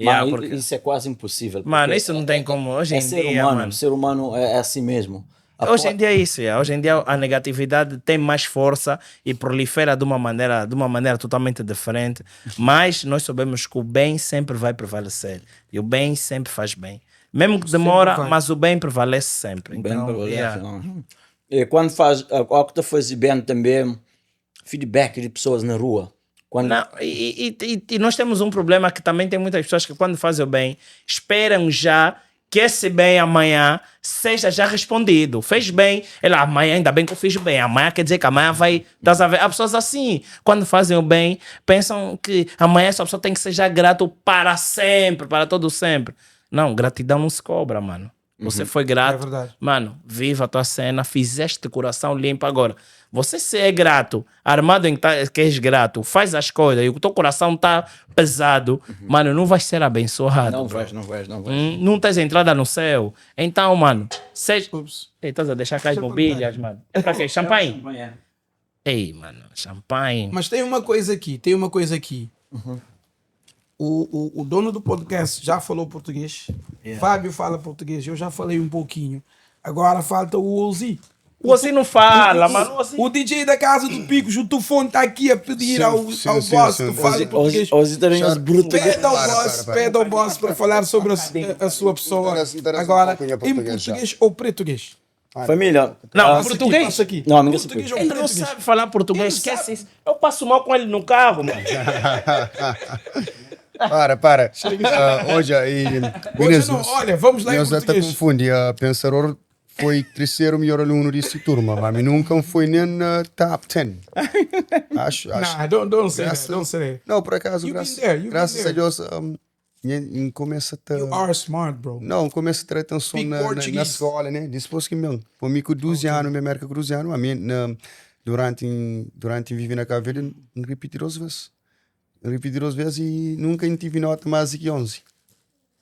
Yeah, Mano, porque- isso é quase impossível. Mano, porque isso não tem como. Hoje É em ser dia, humano, mano. ser humano é, é assim mesmo. A Hoje po- em dia é isso, yeah. Hoje em dia a negatividade tem mais força e prolifera de uma maneira, de uma maneira totalmente diferente. Mas nós sabemos que o bem sempre vai prevalecer. E o bem sempre faz bem. Mesmo que demora, vai. mas o bem prevalece sempre. Bem Então, prevalece, yeah. não. E quando faz, ao que te faz bem também, feedback de pessoas na rua. Quando, Não, e, e- e- e nós temos um problema que também tem muitas pessoas que quando fazem o bem, esperam já que esse bem amanhã seja já respondido. Fez bem, ela amanhã, ainda bem que eu fiz bem, amanhã quer dizer que amanhã vai. Estás a ver? Há pessoas assim, quando fazem o bem, pensam que amanhã essa pessoa tem que ser já grato para sempre, para todo sempre. Não, gratidão não se cobra, mano. Você foi grato. É verdade. Mano, viva a tua cena, fizeste coração limpo agora. Você se é grato, armado em que, tá, que és grato, faz as coisas e o teu coração tá pesado, mano, não vais ser abençoado. não bro. vais, não vais, não vais. Hum, não tens entrada no céu. Então, mano, seja. Ups. Ei, estás a deixar cair as mobílias, mano. É pra quê? Champanhe? Ei, mano, champanhe. Mas tem uma coisa aqui, tem uma coisa aqui. O, o, o dono do podcast já falou português. Fábio fala português, eu já falei um pouquinho. Agora falta o Ozi. O Ozi não fala, mano. O Ozi- O DJ da casa do Picos, o Tufone está aqui a pedir Sim, ao, sim, ao sim, boss sim. que fale Hoje, português. hoje também os brutos. Pede ao Para, boss, para, para. pede ao boss para falar sobre a, a sua pessoa Interessa- interessa um agora pouco em em português já. português ou português. Família, Não, ah, Passa aqui, português? passa aqui. Não, amiga, português ou Ele não português. sabe falar português, Ele esquece sabe. isso. Eu passo mal com ele no carro, mano. Para, para. Ah, hoje, e, Hoje não, olha, vamos lá em Nós até português. confundi. A Pensador foi terceiro melhor aluno dessa turma, mas nunca foi nem na top 10. Acho, acho. Nah, don't, don't say that, Graças- don't say that. Não, por acaso, You been graças, there, you been graças a there. Deus, um, em- começa a ter... You are smart, bro. Não, começa a ter atenção Speak na, na, na Portuguese. escola, né? Depois que meu, por mim com 12 anos, minha América com 12 anos, a minha, na, durante, durante viver na Cabo Verde, repeti duas vezes. Repeti duas vezes e nunca tive nota mais que 11.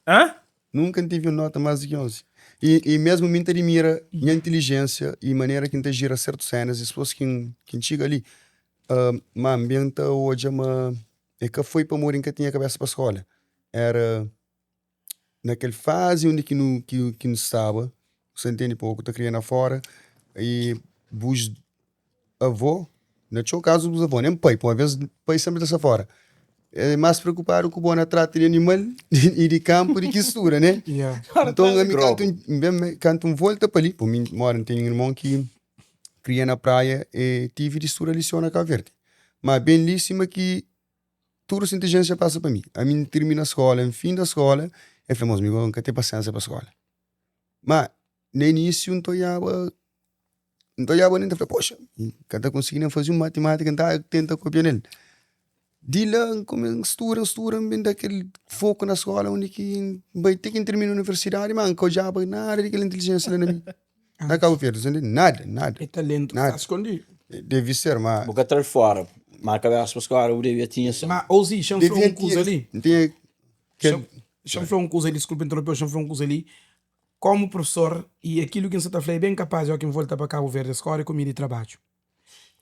Hã? Nunca tive nota mais que 11. E, e mesmo me admira minha inteligência e maneira que integira certas cenas, e depois quem, quem chega ali, uh, mas ambiente hoje, mas é que foi para morrer que tinha cabeça para a escola. Era naquele fase onde que não que, que não estava, você entende pouco, tá criando fora e bus avô, no seu caso bus avô, nem pai, por uma vez pai sempre está fora. É mais preocupado com o bom na trata de animal e de campo de que estuda, né? Yeah. Então, a mim canto, um- canto um volta para ali. Por mim, mora, tenho um irmão que cria na praia e tive de estudar lição na Cabo Verde. Mas belíssima que toda essa inteligência passa para mim. A mim termina a escola, em fim da escola, eu falei, mas amigo, eu nunca tenho paciência para a escola. Mas, no início, não olhava, não olhava nem, falei, poxa, nunca conseguindo fazer uma matemática, então tenta copiar nele. De lá, como estuda, estuda, bem daquele foco na escola, onde que vai ter que terminar a universidade, mas não olhava nada daquela inteligência lá na mim. Na Cabo Verde, não entende? nada, nada. É talento que Nada. está escondido. Deve ser, mas... Boca atrás fora. Mas a cabeça para escola, o devia tinha só. Mas, Ozi, chama-me Devia um cuso ali. Tinha, que, Chama-me um cuso ali, desculpa interromper, chama-me um cuso ali. Como professor, e aquilo que você está falando é bem capaz, é que volta para Cabo Verde, escola, comida e trabalho.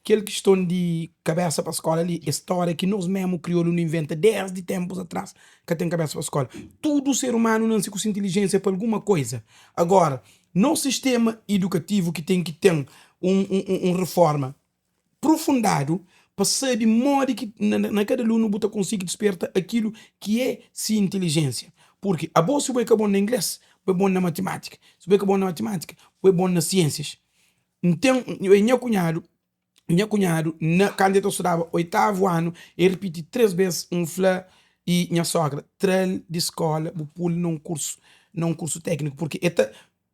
Kel kiston di kabesa pa skola li é storia ki nos memu kriolu nu inventa desdi tempus atras ka ten kabesa pa skola. Tudu ser umanu nansi ku se intelijensia pa alguma koiza. Agora, nos sistema idukativu ki ten ki ten un un reforma profundadu pa sabi modi ki na kada alunu bu ta konsigi disperta akilu ki é se intelijensia. Purki abo si bu é ka bon na ingles, bu é bon na matimatika, si bu é ka bon na matimatika, bu é bon na siensias. N ten, nha kunhadu, nha kunhadu na kantu el ta studaba oitavu anu, el ripiti 3 bes, N fla i nha sogra, tra-l di skola bu pul na un kursu, na un kursu tekniku, purki el ta,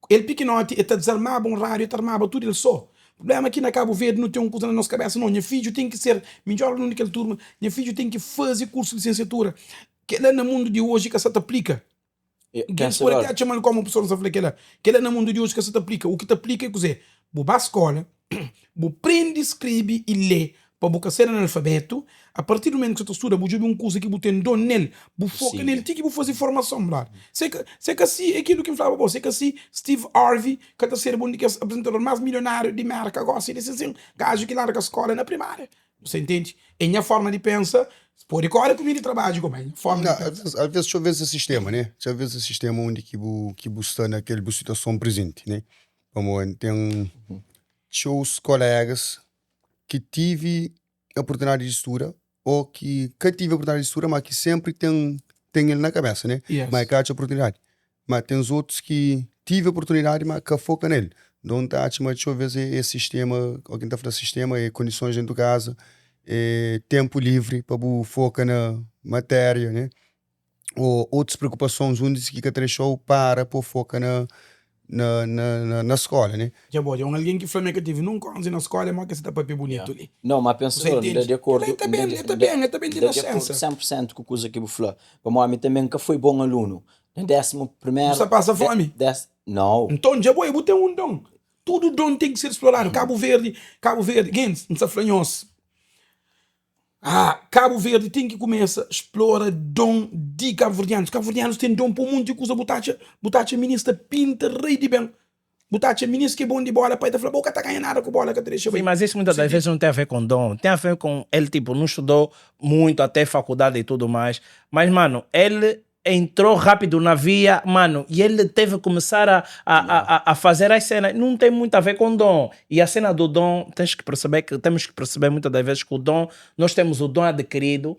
el pikinoti el ta dizarmaba un radiu, el ta armaba tudu el so. Prublema ki na Kabu Verdi nu ten un kuza na nos kabesa, no, nha fidju ten ki ser midjor alunu di kel turma, nha fidju ten ki faze kursu di lisensiatura. Kela na mundu di oji ka sa ta aplika. Gentis pode até atxa mal komu pessoa sa fla kela. Kela na mundu di oji ka sa ta aplika. U ki ta aplika é kuzê? Bu ba skola, bu prende skrebe i lê pa bu ka ser analfabetu. A partir di mumentu ki bu ta studa, bu djobe un kuza ki bu ten don nel, bu foka nel ti ki bu faze formason, brother. Se ka se ka si, é kilu ki N flaba bo, se ka si, Steve Harvey ka ta serba un di kes aprizentador más milionáriu di Merka gosi. Di sin sin, gaju ki larga skola na primária. Você entende? É nha forma di pensa. Pode kore ku mi di trabadju ku ma é nha forma di pensa. Alvês txeu ves é sistema, né? Txeu ves é sistema undi ki bu ki bu sta na kel bu situason prezenti, né? Pamodi ten txeus kolegas ki tivi oportunidadi di studa ô ki ka tivi oportunidadi di studa ma ki senpri ten ten el na kabesa, né? Ma e ka atxa oportunidadi. Ma tens otus ki tive oportunidadi ma ka foka nel. Nton ta atxa ma txeu ves é sistema, o ki N ta fla sistema é kondisons dentu kaza, é tenpu livri pa bu foka na matéria ne, ô otus preokupasons undi ki ka ta dexa-u para pa bu foka na na skola ne. Dja bo, dja un algen ki fla ma el ka tevi nunka 11 na skola é mo ki el sa ta papia bunitu li. Nau, ma pensa N da di akordu, El ta ben, el ta ben, el ta ben di N da di akordu nascensa. 100% ku kuza ki bu fla, pamodi ami tanbe N ka foi bon alunu, Na désimu primeru. Bu sta pasa fómi? Des, nau. Nton, dja bo, bu ten un don. Tudu don ten ki ser sploradu. Kabu Verdi, Kabu Verdi, gentis, N sta fla nhos, ah, Kabu Verdi ten ki kumesa splora don di kabuverdianus. Kabuverdianus ten don pa un monti kuza. Bu ta atxa, bu ta atxa minis ta pinta rei di ben. Bu ta atxa minis ki é bon di bola, pai ta fla, bo ka ta ganha nada ku bola, ka ta dexa bai. Sim, mas isso muitas das vezes não tem a ver com dom, tem a ver com ele, tipo, não estudou muito até faculdade e tudo mais, mas, mano, ele entrou rápido na via, mano, e ele teve que começar a, a, a, a fazer as cenas, não tem muito a ver com dom, e a cena do dom, tens que perceber que, temos que perceber muitas das vezes que o dom, nós temos o dom adquirido,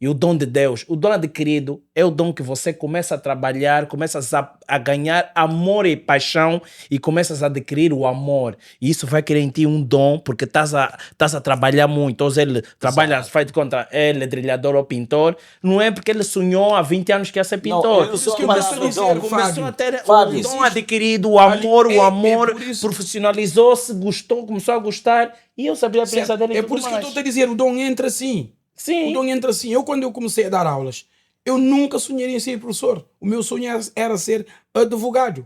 E o dom de Deus, o dom adquirido é o dom que você começa a trabalhar, começas a, a ganhar amor e paixão e começas a adquirir o amor. E isso vai criar em ti um dom, porque estás a, estás a trabalhar muito. Ou seja, ele trabalha, faz de conta, ele é drilhador ou pintor. Não é porque ele sonhou há 20 anos que ia ser pintor. Não, ele só começou, começou a ter Fábio, o dom adquirido, o amor, o amor, é, é profissionalizou-se, gostou, começou a gostar. E eu sabia a presença dele. É por isso que eu estou a dizer, o dom entra assim. Sim. O dom entra assim. Eu, quando eu comecei a dar aulas, eu nunca sonhei em ser professor. O meu sonho era, era ser advogado.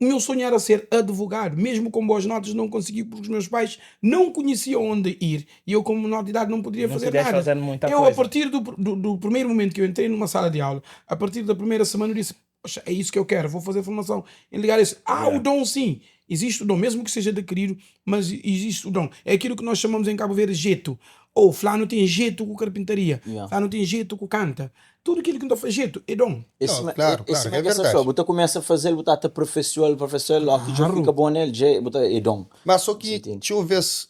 O meu sonho era ser advogado. Mesmo com boas notas, não consegui porque os meus pais não conheciam onde ir. E eu, como menor de idade, não poderia Não fazer podias nada. fazer muita eu, coisa. a partir do, do, do primeiro momento que eu entrei numa sala de aula, a partir da primeira semana, eu disse: Poxa, é isso que eu quero, vou fazer formação em ligar isso. Há o dom, sim. Existe o dom, mesmo que seja adquirido, mas existe o dom. É aquilo que nós chamamos em Cabo Verde jeito. Ou fulano tem jeito com carpintaria, Yeah. fulano tem jeito com canta. Tudo aquilo que não faz jeito é dom. Esse, Não, claro, esse claro, ma é que essa verdade. fala, bu ta começa a fazer, bu ta ta aperfeiçoa-l, aperfeiçoa-l, logo que já Claro. fica bom nele, já, bu ta, é dom. Mas só ki Entende? txeu vez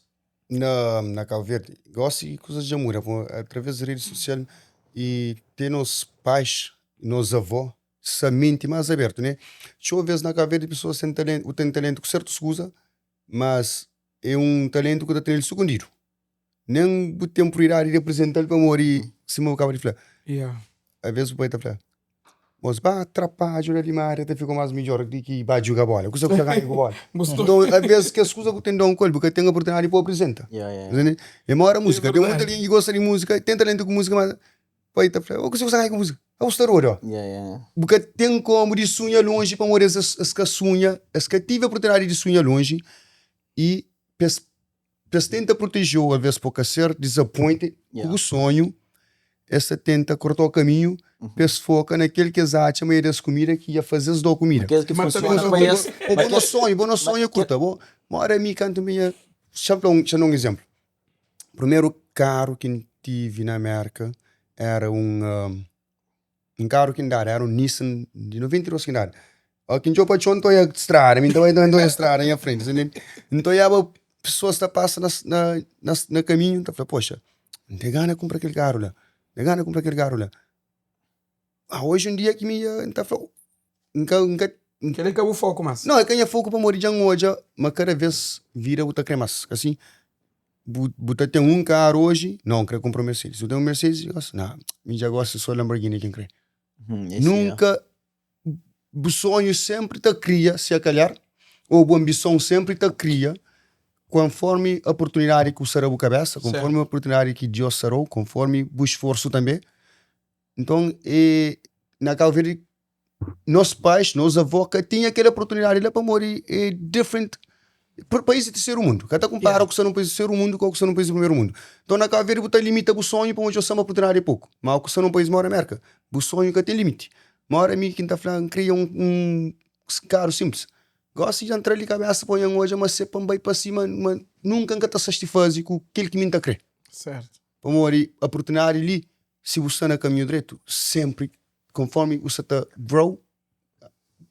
na, na Cabo Verde, gosi kuzas dja muda, pamo através di redi sosial i te nos pais, nos avó sa menti más abertu, né? Txeu vez na Cabo Verde pesoas ten talentu, ten talentu ku sertus kuza, mas é un talentu ku ta tenel sukundidu. Nen bu ten prioridadi di aprezental pamodi sima bu kaba di fla, Yeah. alvês bu pai ta fla, Mos ba trapadju na limaria ta fika más midjór di ki ba djuga bóla. Kusa ku ta ganha ku bóla? Nton, alvês kes kuza ku ten don ku el, bu ka ten oportunidadi pa bu aprizenta. Yeah, yeah. Ntende? É móda múzika. Ten verdadi. mutu algen ki gosta di múzika, ten talentu ku múzika, ma pai ta fla, Ô, kusa ku sta ganha ku múzika? Abo sta rodu, ó. Yeah, yeah. Bu ka ten komu di sunha lonji pamodi es es ka sunha, es ka tive oportunidadi di sunha lonji i pa es pa es tenta proteje-u alvês pa bu ka ser disappointed ku bu sonhu, es ta tenta korta-u kaminhu pa es foka na kel ki es atxa ma é des kumida ki dja faze-s da-u kumida. Kel ki Mas funciona também pa es, Ô, ma bo no kel sonhu, bo no sonhu kurta, bo mora mi kantu mi nha. Xa-m fla un, xa-m da un izénplu. Primeru karu ki N tive na Mérka éra un un karu ki N dadu, éra un Nissan di 92 ki N dadu. Óki ki N txeu pa txon, N ta oia strada, mi N ta bai, N ta oia strada na nha frenti. N ta oiaba pesoas ta pasa na na na na kaminhu, N ta fla, poxa, N ten gana kunpra kel karu la, N ten gana kunpra kel karu la. Ah, oji un dia ki mi N ta fla, N ka, N ka. Kel-li é ka bu foku más. Nau, é ka nha foku pamodi dja N odja ma kada vês vida bu ta krê más. Asi, bu, bu ta ten un karu oji, nau, N krê kunpra un Mercedes. Bu ten un Mercedes, gosi, nau, mi dja gosi sô Lamborghini ki N krê. Nunka, bu sonhu sénpri ta kria, si akalhar, ô bu anbison sénpri ta kria konformi oportunidadi ki bu sta da bu kabésa, konformi oportunidadi ki Diós sta da-u, konformi bu sforsu tanbê. Nton, e na Cabo Verde, nos pais, nos avó ka tinha kel oportunidadi la pamodi é different país di terceru mundu, ka ta konpara ku sta nun país di terceru mundu ku sta nun país di primeru mundu. Nton na Cabo Verde bu ta limita bu sonhu pamodi dja bu sta ma oportunidadi é poku, ma ku sta nun país mora Merka, bu sonhu ka ten limiti. Ma ora mi ki N ta fla N kria un karu sinplis, gosi dja N tra li kabesa pa N odja ma se pa N bai pa sima ma nunka N ka ta sastifazi ku kel ki mi N ta kre. Pamodi oportunidadi li si bu sta na kaminhu dretu, senpri konformi bu sta ta grow,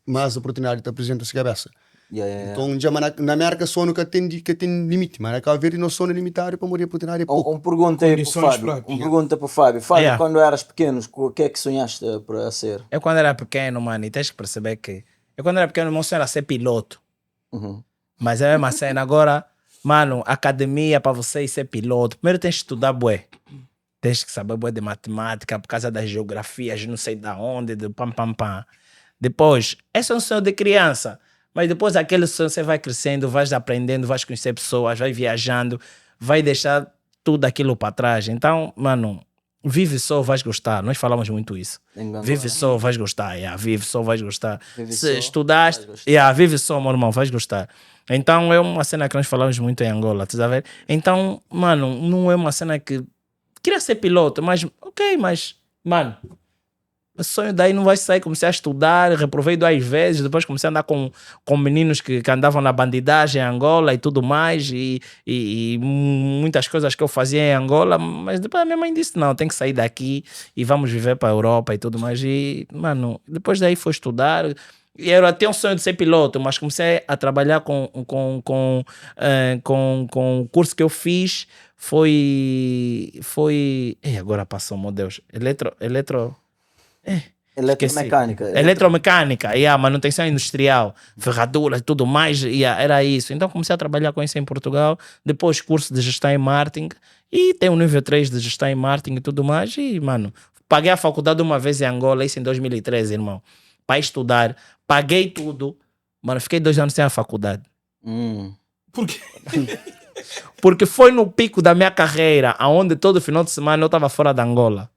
más oportunidadi ta aprizenta se kabesa. Nton, dja ma na Merka sonu ka ten ka ten limiti, ma na Kabu Verdi nos sonu é limitadu pamodi oportunidadi é poku. Un pergunta aí pa Fábio, un pergunta pa Fábio. Fábio, quando eras pequeno, o que é que sonhaste para ser? Eu quando era pequeno, mano, e tens que perceber que eu quando era pequeno, meu sonho era ser piloto. Mas é a mesma cena. Agora, mano, academia para você ser piloto, primeiro tens que estudar bué. Tens que saber bué de matemática por causa das geografias, não sei da onde, de pam pam pam. Depois, esse é um sonho de criança. Mas depois aquele sonho você vai crescendo, vais aprendendo, vais conhecer pessoas, vai viajando, vai deixar tudo aquilo para trás. Então, mano, vive só, vais gostar. Nós falamos muito isso. Vive só, vais gostar. Yeah, vive só, vais gostar. Vive Se só, estudaste, vais gostar. yeah, vive só, meu irmão, vais gostar. Então é uma cena que nós falamos muito em Angola, tu a ver? Então, mano, não é uma cena que. Queria ser piloto, mas ok, mas, mano, o sonho daí não vai sair. Comecei a estudar, reprovei duas vezes, depois comecei a andar com, com meninos que, que andavam na bandidagem em Angola e tudo mais, e, e, e muitas coisas que eu fazia em Angola, mas depois a minha mãe disse: não, tem que sair daqui e vamos viver para a Europa e tudo mais. E, mano, depois daí foi estudar. E era até um sonho de ser piloto, mas comecei a trabalhar com, com, com, eh, com, com o curso que eu fiz. Foi. Foi. Ei, agora passou, meu Deus. Eletro. Eletro. Eh, Eletromecânica. Eletromecânica, yeah, manutenção industrial, ferraduras e tudo mais, yeah, era isso. Então comecei a trabalhar com isso em Portugal, depois curso de gestão e marketing, e tem o nível 3 de gestão e marketing e tudo mais. E, mano, paguei a faculdade uma vez em Angola, isso em 2013, irmão para estudar, paguei tudo, mano, fiquei dois anos sem a faculdade. Hum. Por quê? Porque foi no pico da minha carreira, aonde todo final de semana eu estava fora da Angola.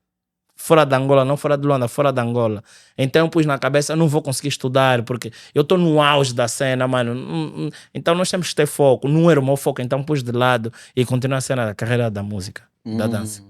Fora da Angola, não fora de Luanda, fora da Angola. Então eu pus na cabeça, eu não vou conseguir estudar, porque eu estou no auge da cena, mano. Hum, hum. Então nós temos que ter foco. Não era o meu foco, então pus de lado e continuei a cena da carreira da música, da dança.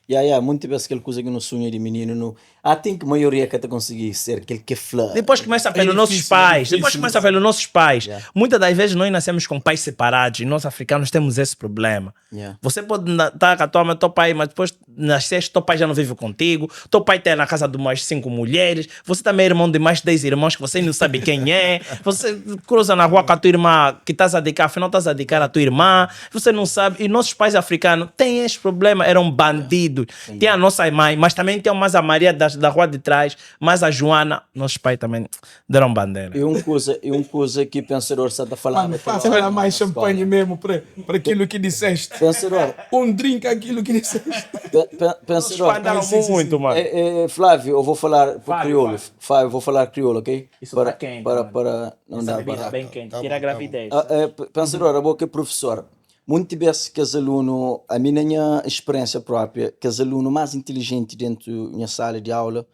Ya, ya, munti bes kel kuza ki nu sunha di mininu nu I think maioria ka ta konsigi ser kel ke fla. Depois começa pelos É nossos difícil, é pais. difícil. Depois começa pelos nossos pais. Yeah. Muitas das vezes nós nascemos com pais separados e nós africanos temos esse problema. Yeah. Você pode estar com a tua mãe, teu pai, mas depois nasceste, teu pai já não vive contigo, teu pai está na casa de mais cinco mulheres, você também é irmão de mais 10 irmãos que você não sabe quem é, você cruza na rua com a tua irmã que estás a dedicar, afinal estás a dedicar à tua irmã, você não sabe. E nossos pais africanos têm esse problema, eram bandidos. Tem a nossa mãe, mas também tem mais a Maria da, da rua de trás, mais a Joana. Nossos pais também deram bandeira. E um coisa, e um coisa que pensador está a falar. Mano, passa lá mais champanhe mesmo para aquilo que disseste. Pensador, Um drink aquilo que disseste. pe- pe- pensador. Andaram Sim, sim, sim. muito, mano. É, é, Flávio, eu vou falar por Fábio, crioulo. Fábio, vou falar crioulo, ok? Isso para, tá quente, para, mano. para não Essa dá bebida para. bem quente, Tá tira a bom, tá bom. gravidez. Ah, é, p- pensador, a boca é professor. Muito vezes que os alunos, a minha, minha experiência própria, que os alunos mais inteligentes dentro da minha sala de aula,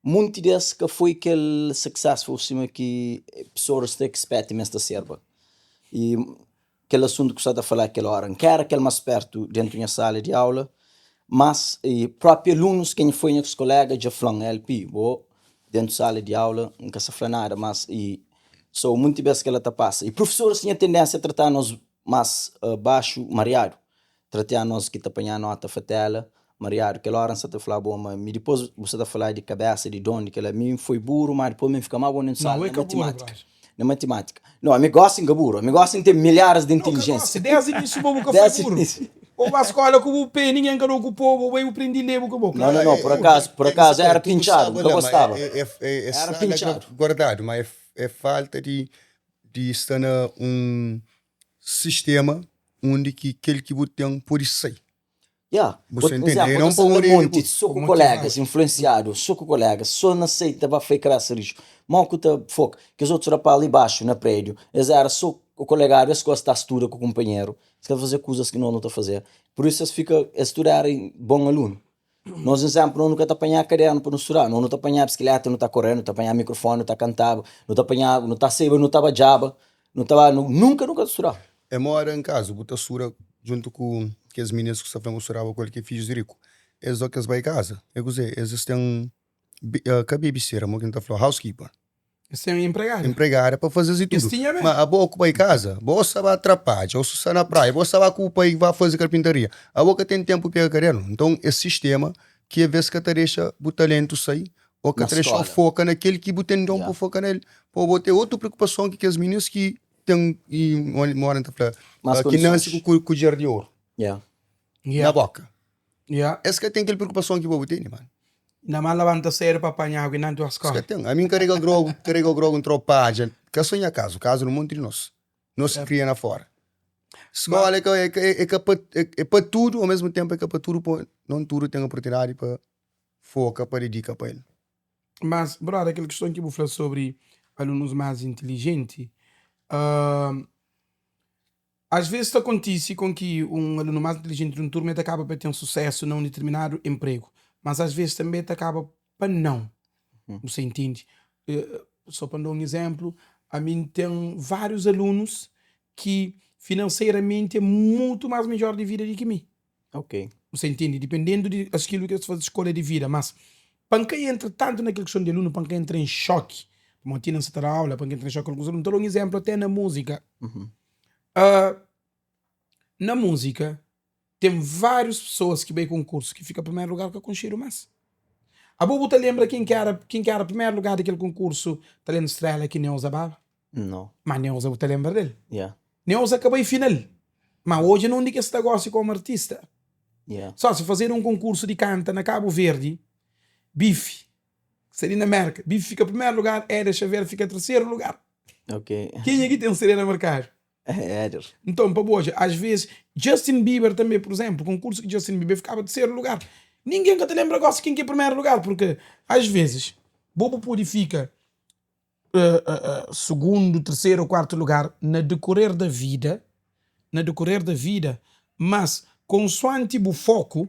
muito desse que foi aquele successful cima que pessoas têm que expect nesta serva. E aquele assunto que você está a falar aquela hora, não quero aquele mais perto dentro da minha sala de aula, mas e próprio alunos, quem foi meus colegas, já falam LP, vou dentro da sala de aula, nunca se fala nada, mas e sou muito vezes que ela tá passa. E professores tinham tendência a tratar nós Mas baxu mariadu Tratea nos ki ta panha nota fatela mariadu Kel ora N sa ta fla bo ma mi dipos bu sa ta fla di kabesa di don di kela Mi N foi buru ma dipos mi N fika ma bon dentu sala na matimatika Na matimatika No ami gosi N ka buru ami gosi N ten milharis di intelijensia Desdi inisu bo bu ka foi buru Bo ba skola ku bu pe ningen ka da okupo bo bai bu prendi le bu ka bo No no no por akazu por akazu era pintxadu N ka gostaba Era pintxadu Guardadu ma é falta di di sta na un sistema undi ki kel ki bu ten pode sai. Ya, Bu bo sta intende? izénplu, É bo non ta pa sta na undi monti bu so ku kolégas, influensiadu, so ku kolégas, so na sai ta ba fai kabésa rixu. Mau ku ta foka. Kes otus rapaz li baxu na prédiu, es éra so kolegadu, es gosta ta studa ku kunpanheru, es ka ta faze kuzas ki nos nu ta faze. Pur isu es fika, es tudu éra bon alunu. Nos izénplu, nos nu ka ta panha kadernu pa nu studa, nos nu ta panha bisikléta, nu ta korê, nu ta panha mikrofoni, nu ta kantaba, nu ta panha, nu ta saiba, nu ta badjaba, nu ta ba, nunka nu ka ta studa. É mora en kaza, bu ta studa djuntu ku kes minis ku sta fla ma bu studaba ku el ki é fidjus di riku. Es dó ki es bai kaza, é kuzê? Es es ten ka babysitter, mo ki N ta fla, housekeeper. Es ten empregada. Empregada pa faze-s di Es tudu. tinha mê. Ma abo ku bai kaza, bo sta ba trapadja, ou sta na praia, bo sta ba ku pai ba faze karpintaria. Abo ka ten tenpu pega kadernu. Nton es sistema ki a ves ka ta dexa bu talentu sai ou ka Na ta dexa-u skola. foka na kel ki bu ten don Ya. pa foka na el. Pa bo ten otu preokupason ki kes minis ki ten, i modi N ta fla, Más ki nase kondisons. ku kudjer di oru Ya. Ya. na boka. Ya. Es ka ten kel preokupason ki bo bu tene, mano. Na ma labanta sedu pa panha agu i nanti wa Es ka skola. ten. Ami N karega grogu, karega grogu N tropadja. Ka so nha kazu, kazu di un monti di nos. Nos ki kria na fora. Skola é ka, é ka, é ka pa, é pa tudu, ao mesmu tenpu é ka pa tudu, po non tudu ten oportunidadi pa foka, pa dedika pa el. Mas, brother, kel kiston ki bu fla sobri alunus más intilijenti, Às vezes ta kontise kon ki un alunu más intilijenti di un turma el ta kaba pa ten susésu na un ditirminadu enpregu, mas às vezes tanbê el ta kaba pa nau. Bu sta intende? Sô pa N da un izénplu, ami N ten várius alunus ki finanseramenti é mutu más midjór di vida di ki mi. Ok. Bu sta intende? Dipendendu di askilu ki es faze skolha di vida. Mas, pa N ka entra tantu na kel kiston di alunu, pa N ka entra en xoki, pamodi ti na N sa ta da aula, pa N ka entra en xoki ku alguns alunu, N ta da un izénplu até na múzika. Na múzika, ten várius pesoas ki bai konkursu ki fika primeru lugar ka konxedu más. Abo bu ta lenbra ken ki éra ken ki éra primeru lugar di kel konkursu Talento Estrela ki Neuza baba? No. Má Neuza bu ta lenbra del? Yeah. Neuza ka bai final, má odja na undi ki el sta gósi komu artista. Yeah. Só si fazedu un konkursu di kanta na Kabu Verdi, Bifi sta li na Mérka, Bifi fika primeru lugar, Éder Xavier fika terseru lugar. Ok. Kenha ki ten CD na merkadu? Éder. Nton, pa bu odja, às vezes, Justin Bieber tanbê, pur izénplu, konkursu ki Justin Bieber fikaba terseru lugar, ningen ka ta lenbra gósi ken ki é primeru lugar, purke às vezes bo bu pode fika sugundu, terseru ou kuartu lugar na dekorer da vida, na dekorer da vida, mas konsuanti bu foku,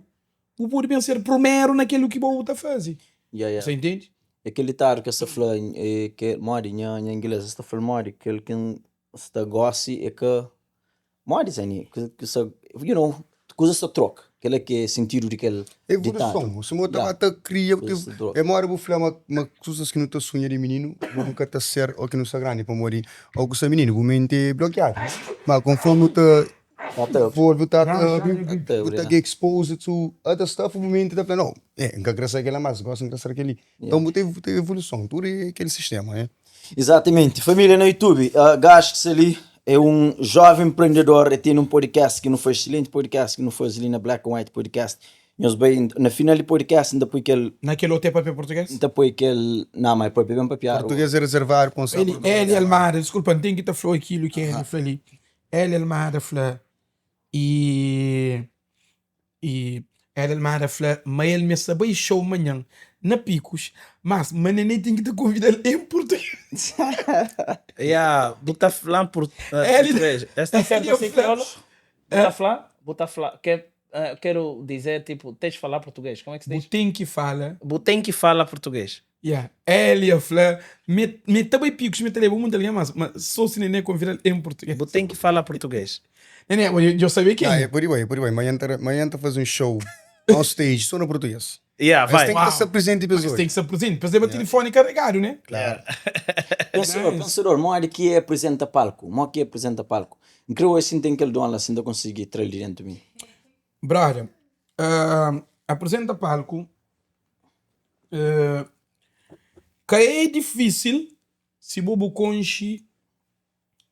bu pode ben ser primeru na kel ki bo bu ta faze. Ya, ya. Sa intende? É kel ditadu ki es ta fla, é ke modi nha nha inglês, es ta fla modi kel ki N sta gósi é ka modi Zani, ki sa you know, kuzas ta troka, kel-la ki é sentidu di kel ditadu. Evoluson, sima bu ta Ya, ba ta kria, bu kuzas ta ta troka. é modi bu fla ma ma kuzas ki nu ta sunha di mininu bu ka ta ser o ki nu sta grandi pamodi o ku sta mininu bu menti é blokiadu ma konformi bu ta Envolve, bu ta bu ta get exposed to other stuff, bu menti ta fla, no, N ka kre ser kel-la más, gosi N kre ser kel-li. Nton bu ten evoluson, tudu é kel sistema, né? Exatamente. Família na YouTube, gajo ki sta li é un jovem empreendedor, el tene un podcast ki nu faze, excelente podcast ki nu faze li na Black and White Podcast. Nhos bai na final di podcast N ta poi kel. Na kel otu é papia português? N ta poi kel, na ma é papia ben papiadu. Português é reservadu pa un Eli, Eli Almada, desculpa, N ten ki ta fla aquilo ki Eli fla li. Eli Almada fla e e Eli Almada fla ma el me sta bai show manhan na Picos, mas ma Nene ten ki ta konvida-l en português. Ya, bu ta fla por, Eli, português. Esta Eli certo assim, fla, crioulo? Bu ta fla? Bu ta fla. Que, quero dizer, tipo, tens de falar português. Como é que se bu diz? ten ki fala. Bu tem que falar português. Ya, Eli fla me, me ta bai Picos, me ta leba monti algen, mas, ma so si Nene konvida-l en português. Bu tem que falar português. Nene, djo sabe Ah, é kenha? por aí, é por aí. Manhã ta, manhã ta faze un show on stage só na português. Yeah, Es vai. ten ki ta sta prezenti pa es Es odja. ten ki sta prezenti. Pa es leba tilifoni karegadu, ne? Klaru. Pensador, pensador, modi ki é aprizenta palku? Modi ki é aprizenta palku? N kre oja si N ten kel don la, si N ta konsigi tra-l di dentu mi. Brother, aprizenta palku ka é difísil si bo bu konxe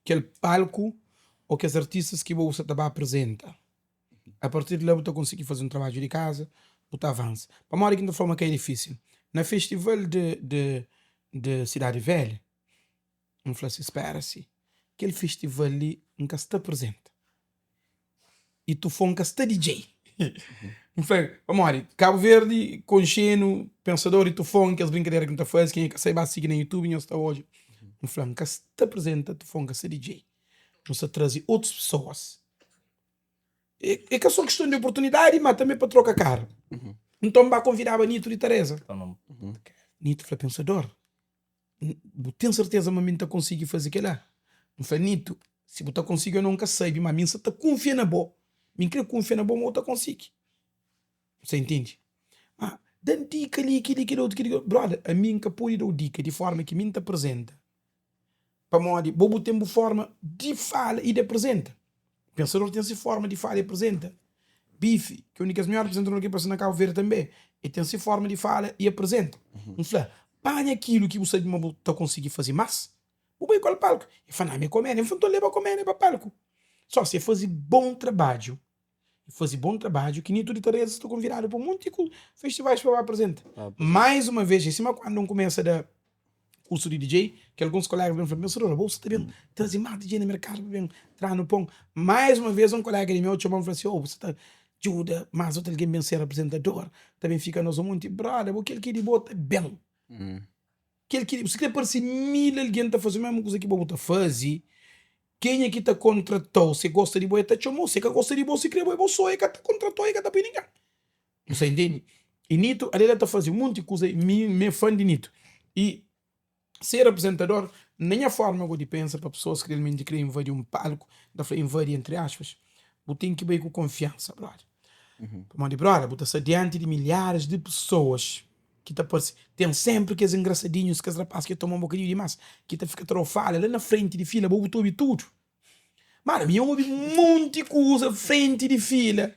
kel palku ô kes artistas ki bo sa ta ba aprizenta. A partir di la bu ta konsigi faze un trabadju di kaza, bu ta avansa. Pamodi ki N ta fla ma ka é difísil? Na festival di di di Sidadi Velha, N fla si, spera si, kel festival li N ka sta prezenta i Tufon ka sta DJ. N fla, pamodi Kabu Verdi konxe-nu, Pensador i Tufon, kes brinkadera ki nu ta faze, kenha ka sabe ba sigi na YouTube nhos ta odja. N fla, N ka sta prezenta, Tufon ka sta DJ. Nu sta traze otus pesoas. É ka só kiston di oportunidadi, ma tanbe pa troka kara. Nton, N ba konvidaba Nito di Tareza. Nito fla, Pensador, bu ten serteza ma mi N ta konsigi faze kel-la? N fla, Nito, si bu ta konsigi ô nau N ka sabe, ma mi N sa ta kunfia na bo. Mi N kre kunfia na bo ma bu ta konsigi. Bu sa intende? Ma da-m dika li, kel-li, kel otu, kel-li. Brother, ami N ka pode da-u dika di forma ki mi N ta prezenta. Pamodi bo bu ten bu forma di fala i di aprezenta. Pensador ten si forma di fala i aprezenta. Bifi, ki é un di kes midjor aprezentador ki parse na Kabu Verdi tanbe, el ten si forma di fala i aprezenta. N fla, panha kilu ki bu sabe ma bu ta konsigi faze mas, bu bai ku el palku. El fla, na mi é komédia. N fla, nton leba komédia pa palku. So, si el faze bon trabadju, E faze bon trabadju ki Nito di Tareza sta konvidadu pa monti ku festivais pa ba apresenta. Mais uma vez, é sima kuandu N kumesa da kursu di DJ, ki alguns kolega ben fla, meu Sadora, bo sta ta ben traze más DJ na merkadu pa ben tra-nu pon. Mais uma vez, un kolega di meu txoma-m fla si, oh, bu sta ta djuda más otu algen ben ser apresentador, ta ben fika nos un monti. Brother, bo kel ki di bo ta ben. Kel ki si kre parse mil algen ta faze mesmu kuza ki bo bu ta faze, kenha ki ta kontratau si e gosta di bo e ta txomau, si e ka gosta di bo si kre bo e bo so e ka ta kontratau e ka ta pui ningen. Bu sa intende? I Nito ale la ta faze munti kuza i mi mi é fan di Nito. I ser apresentador na nha forma go di pensa pa pesoas ki realmenti kre invadi un palku, N ta fla invadi entri aspas, bu ten ki bai ku konfiansa brother. Pamodi brother bu ta sta dianti di milharis di pesoas ki ta parse ten senpri kes engrasadinhus kes rapaz ki toma un bokadinhu dimas ki ta fika ta da-u fala la na frenti di fila bo bu ta obi tudu mano mi obi monti kuza frenti di fila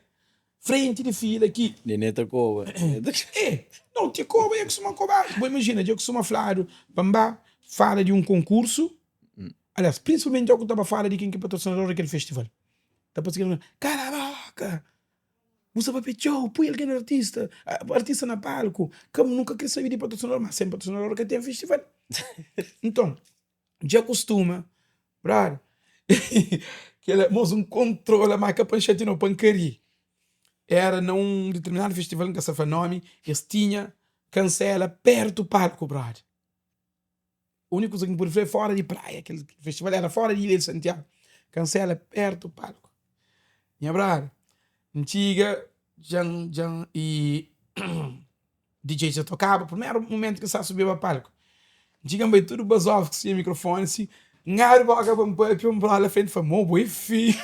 frenti di fila ki Nene ta koba eh nau ti koba e kusuma koba bo imajina dja kusuma fladu pa N ba fala di un konkursu alias prinsipalmenti dja ku ta ba fala di ken ki patrosinador di kel festival ta parse ki kala boka Bu sta papia txeu, pui algen na artista, artista na palku, ka nu ka kre sabe di patrosinador, ma sen patrosinador ka ten festival. Nton, dja kustuma, brother, kela, mos N kontrola ma ka pa N xatia nau, pa N ka ri. Era na un determinadu festival, N ka sa fla nomi, es tinha kansela pertu palku, brother. Úniku kuza ki N pode fla é fora di praia, kel festival era fora di ilha di Santiagu, kansela pertu palku. Nha brada, N txiga dja-m dja-m i DJ dja tokaba, primeru mumentu ki N sta subiba palku, N txiga N bai tudu bazof ki tinha mikrofoni si, N abri boka pa N papia, un brother la frenti fla, Mo bo é feiu.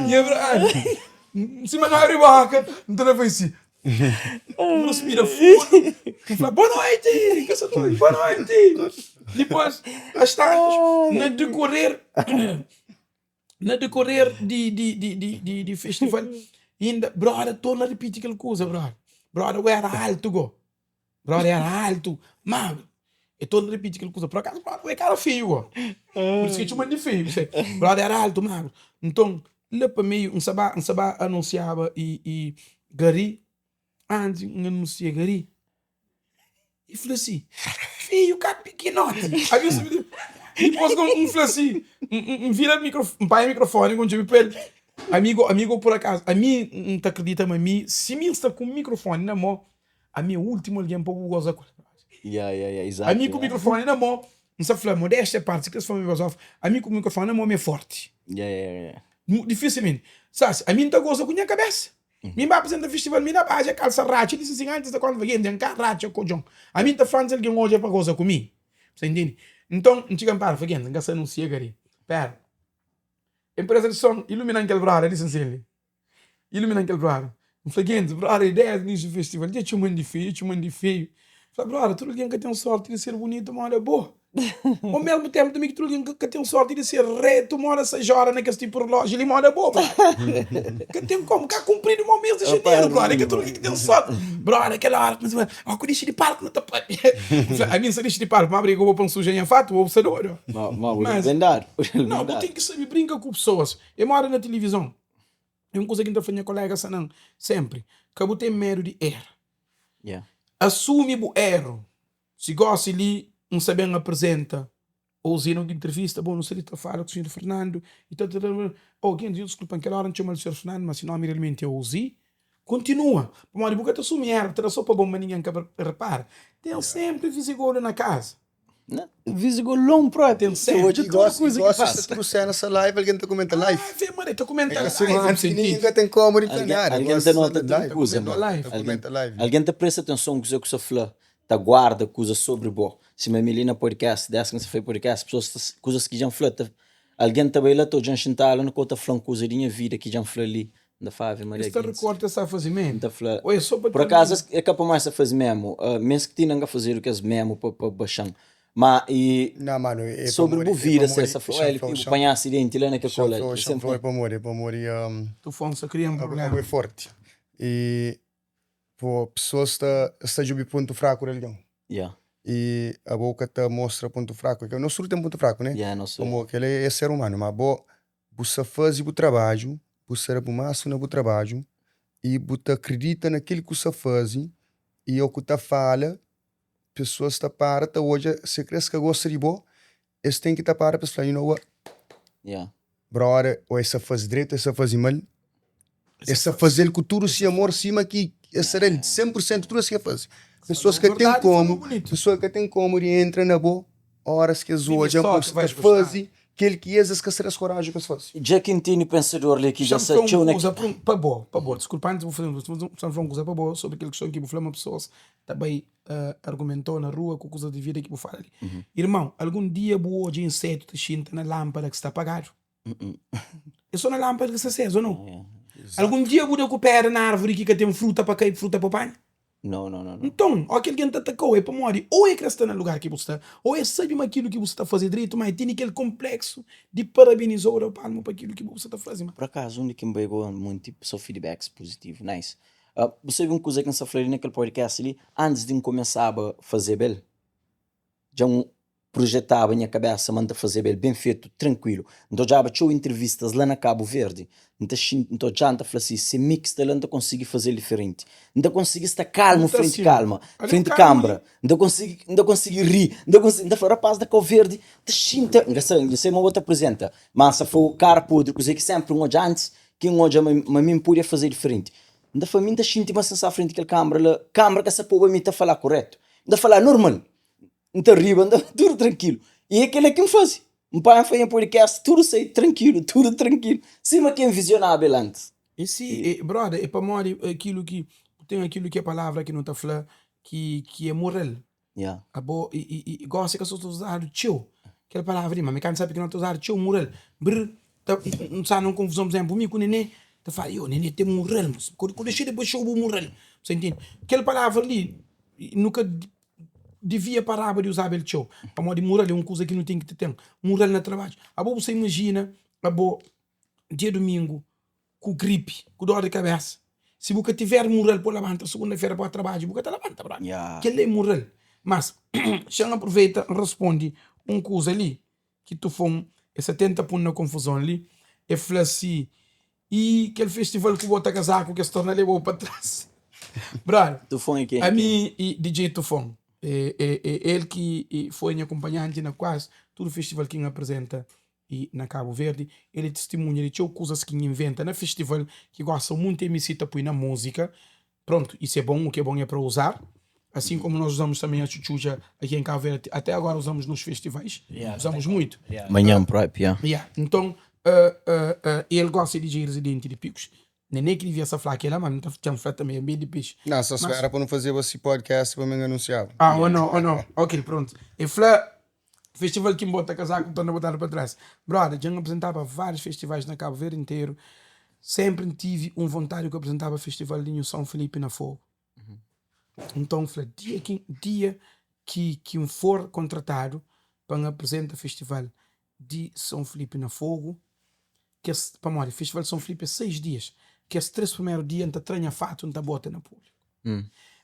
Nha brada, sima N abri boka, N ta na fai si. N respira fundu, N fla, Boa noiti, kasadores, boa noiti. Dipôs, as tantas, na dekorer, na dekorer di, di, di, di, di, di festival, inda, broda torna ripiti kel kuza, broda. Broda, bu era altu go. Broda era altu, magru. E torna ripiti kel kuza. Por akazu, broda, bu é kara feiu go. Por isu ki txoma-m di feiu. Broda era altu, magru. Nton, la pa meiu, N sa ba, N sa ba anunsiaba i, i Gary, antis N anunsia Gary, e fla si, Feiu ka pikinoti. Abi N sabi, dipôs N fla si, N vira mikro, N panha mikrofoni ku N djobe pa el, Amigo, amigo por akazu, ami N ta kridita ma mi, si mi N sta ku mikrofoni na mô, Ami é últimu algen pa bu goza ku el. Ya, ya, ya, izatu. Ami ku mikrofoni na mô, N sa fla, modéstia à parti, si kes fla mi bazofa, ami ku mikrofoni na mô mi é forti. Ya, ya, ya. Difisilmenti. Sasi, ami N ta goza ku nha kabesa. Mi N ba aprizenta festival, mi na baja kalsa ratxa di sinsin antis da konta, fla, Dja N ka ratxa kodjon. Ami N ta fla antis algen odja pa goza ku mi. Bu sa intende? Nton, N txiga N para, N fla, N ka sa anunsia, kari. Pera. Empresa di som ilumina-m kel brother li sen li. Ilumina-m kel brother. N fla gentis, brother ideia di inísiu di festival dja txoma-m di feiu, txoma-m di feiu. N fla, brother, tudu algen ka ten sorti di ser bunitu moda bo. Ô mesmu tenpu tanbe ki tudu algen ka ten sorti di ser retu moda sa jora na kes tipu relójiu li moda bo, brother. Ka ten komu, ka kunpridu mo mes di janeru, brother, ka tudu algen ki ten sorti. Brother, kel óra kumesa fla, ó ku dixi di palku nu ta papia. N fla, ami N sa dixi di palku, má briga ku bo pa N suja nha fatu, bo bu sta dodu. Ma bu ben dadu. Nau, bu ten ki sabe brinka ku pesoas. É moda na tilivizon. É un kuza ki N ta fla nha koléga Sanan sénpri, ka bu ten medu di era. Asumi bu éru. Si gósi li N sta ben aprizenta Ozi na un intrivista, bon, nu sta li ta fala ku sinhor Fernando i ta ta ta Oh, gentis, nhos diskulpa-m, kel óra N txoma-l sinhor Fernando, ma se nómi realmenti é Ozi. Kontinua, pamodi bu ka ta asumi éru, ta da sô pa bo, ma ningen ka repara. Ten sénpri vizigolu na kaza. Na vizigolon própi. Ten sénpri. Odja tudu Gosi, kuza ki gosi pasa. sta tudu sena sa live, algen ta komenta live. Ave Maria, ta komenta É live, sima bu antis ki sentí? ningen ka ten komu di fla Algen, nada. algen Gosi ta sta nota na tudu live. kuza, Ta komenta mano. live. Ta Algen, komenta live. algen ta presta atenson kuza ku sa fla, ta guarda kuza sobri bo. Sima mi li na podcast, des ki N sa fai podcast, pesoas ta, kuzas ki dja N fla, ta, algen ta bai la ta odja-m xintadu la na kau ta fla-m kuza di nha vida ki dja N fla li. N ta fla, Ave Maria, Es ta gentis. rekorta es ta faze N meme ta fla, Ou é só pa por termina? acaso é ka pamodi es ta faze memu, mes ki ti inda N ka fazedu kes memu pa pa baxa-m. Ma e Não, mano, é sobri pamodi, bu é vida, se pamodi, es ta fla, xa-m el fla-u, bu xa-m panha asidenti la na kel xa-m kola, fla-u, é xa-m senpri fla-u, é pamodi, é pamodi um, Tufon sa kria un abo, abo problema. é forti. E pô, pessoas ta sta djobe pontu fraku di algen. Yeah. E abo ka ta mostra pontu fraku. Nos tudu ten pontu fraku, né? Yeah, nos tudu. Pamodi kel-la é ser umanu, ma abo Bu sta faze bu trabadju, bu sta da bu másimu na bu trabadju i bu ta kridita na kel ki bu sta faze i o ku ta fala, pesoas ta para ta odja si kre es ka gosta di bo, es ten ki ta para pa es fla, you know what, brother, o es sta faze dretu o es sta faze mal, es sta faze-l ku tudu se amor sima ki es sta da-l 100 pur sentu tudu es ki el faze. Pesoas ka ten komu, pesoas ka ten komu di entra na bo Óras ki es odja ma bu sta ta faze kel ki es, es ka sta da-s koraji pa es faze. Dja ki N tene pensador li ki dja Xa-m sta fla un txeu na. kuza pa bo, pa bo, diskulpa antis bu faze un pergunta, xa-m fla un kuza pa bo sobri kel kiston ki bu fla ma pesoas ta bai argumenta-u na rua ku kuzas di vida ki bu fala li. Irmon, algun dia bu odja insetu ta xinta na lánpada ki sta pagadu? É sô na lánpada ki sta asezu, ô nau? Algun dia bu da ku pédra na árvori ki ka ten fruta pa kai fruta pa panha? Não, não, não, não. Nton, óki algen ta ataka-u é pamodi ô el krê sta na lugar ki bu sta, ô el sabe ma kilu ki bu sta ta faze é dretu, má el tene kel konpléksu di parabeniza-u ô da-u palmu pa kilu ki bu sta ta faze. Por akazu, undi ki N bai goa monti sô feedbacks puzitivu. Nice. Bu sabe un kuza ki N sta fla li na kel podcast li? Antis di N kumesaba fazeba el, dja N projetaba nha kabesa ma N ta fazeba el ben fetu, trankuilu. N ta odjaba txeu intrivistas la na Kabu Verdi, N ta xinti, N ta odja, N ta fla si, si mi ki sta la N ta konsigi faze-l diferenti. N ta konsigi sta kalmu frenti kalma, frenti kanbra, N ta konsigi, N ta konsigi ri, N ta konsigi, N ta fla rapaz da Kau Verdi ta xinta, N ka sabe, N sai ma bo ta aprizenta, ma sa fla kara podri kuzê ki senpri N odja antis ki N odja ma ma mi N podia faze diferenti. N ta fla mi N ta xinti ma si N sta frenti kel kanbra la, kanbra ka sa poba mi ta fala kuretu, N ta fala normal. N ta riba, N ta tudu trankilu. I é kel-la ki N faze. N panha N faze nha podcast, tudu sai trankilu, tudu trankilu. Sima ki N vizionaba el antis. E si, e, brother, é pamodi akilu ki, ten akilu ki é palavra ki nu ta fla ki, ki é moral. Yeah. Abo, i, i, i gosi ka sa ta uzadu txeu kel palavra li, ma mi ka sabe ki no ta uzadu txeu moral. Brr, ta, N sta na un konfuzon, pur izénplu, mi ku Nene ta fala, yo, Nene ten moral, ku, ku dexa di baxau bu moral. Bu sa intende? Kel palavra li, nu ka divia paraba di uzaba el txeu, pamodi mural é un kuza ki nu ten ki ta ten, mural na trabadju. Abo bu sta imajina abo dia dumingu ku gripi, ku dor di kabesa, si bu ka tiver mural pa labanta sugunda-fera pa trabadju, bu ka ta labanta brother. Kel-la é mural. Mas, xa-m aproveita N rasponde un kuza li ki Tufon e sa tenta pun na konfuzon li, e fla si i kel festival ku bota kazaku ki es torna leba-u pa tras. Brother, Tufon é ken? ami e DJ Tufon, e e el ki foi nha kunpanhanti na kuazi tudu festival ki N aprizenta i na Kabu Verdi, el é tistimunha di txeu kuzas ki N inventa na festival ki gosta munti MC ta pui na múzika, Pronto, isso é bom, o que é bom é para usar. Assim como nós usamos também a tchutchuja aqui em Cabo Verde, até agora usamos nos festivais, Yeah, usamos muito. Yeah. Manhã próprio, yeah. Yeah. Então, uh, uh, uh, ele gosta de DJ residente de Picos. Nenê que devia se falar que ela, mas não tá fala também, é bem de peixe. Não, só espera para não fazer esse podcast para me anunciar. Ah, ou não, ou não. Ok, pronto. Ele fala. Festival ki N bota kazaku N torna botadu pa tras. Brother, dja N apresentaba várius festivais na Kabu Verdi interu. Senpri N tivi un vontadi ku apresentaba festival di Nhu São Filipe na Fogo. Nton N fla, dia ki dia ki ki N for kontratadu pa N apresenta festival di São Filipe na Fogo, kes, pamodi festival di São Filipe é 6 dias, kes 3 primeru dia N ta tra nha fatu N ta bota na públiku.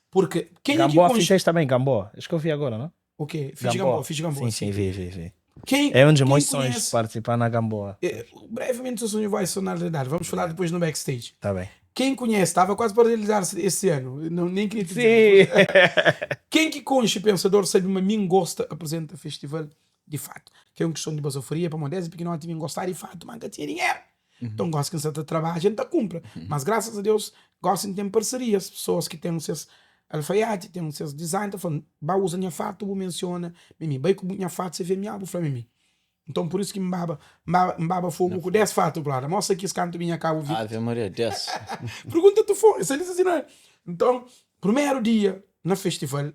Porque kenha ki Gamboa konxe. fizeste também, Gamboa. Acho que eu vi agora, não? O quê? Fiz Gamboa, fiz Gamboa. Sim, sim, vi, vi, vi. Quem, É um dos quem meus sonhos conhece, participar na Gamboa. eh, brevemente o seu sonho vai se tornar realidade. Vamos falar depois no backstage. Tá bem. Quem conhece, estava quase para realizar-se esse ano. Não, nem queria te dizer. Sim. Quem que conche pensador sabe ma mim gosta apresenta festival de fato. Que é uma questão de basoferia para modéstia, porque não tinha gostar de fato, mas nunca tinha dinheiro. Então gosto que você trabalha, a gente tá cumpre. Mas graças a Deus, gosto de ter parcerias, pessoas que têm os seus alfaiate, têm os seus design, tá falando, ba usa minha fato, bu menciona, mimi, bai com minha fato, você vê minha, bu fala mimi. Então por isso que mbaba, mbaba, mbaba fogo com 10 fato, brother. Mostra aqui esse canto minha cabo. Ave Maria, 10. Pergunta tu for, isso assim, não é? Então, primeiro dia na festival,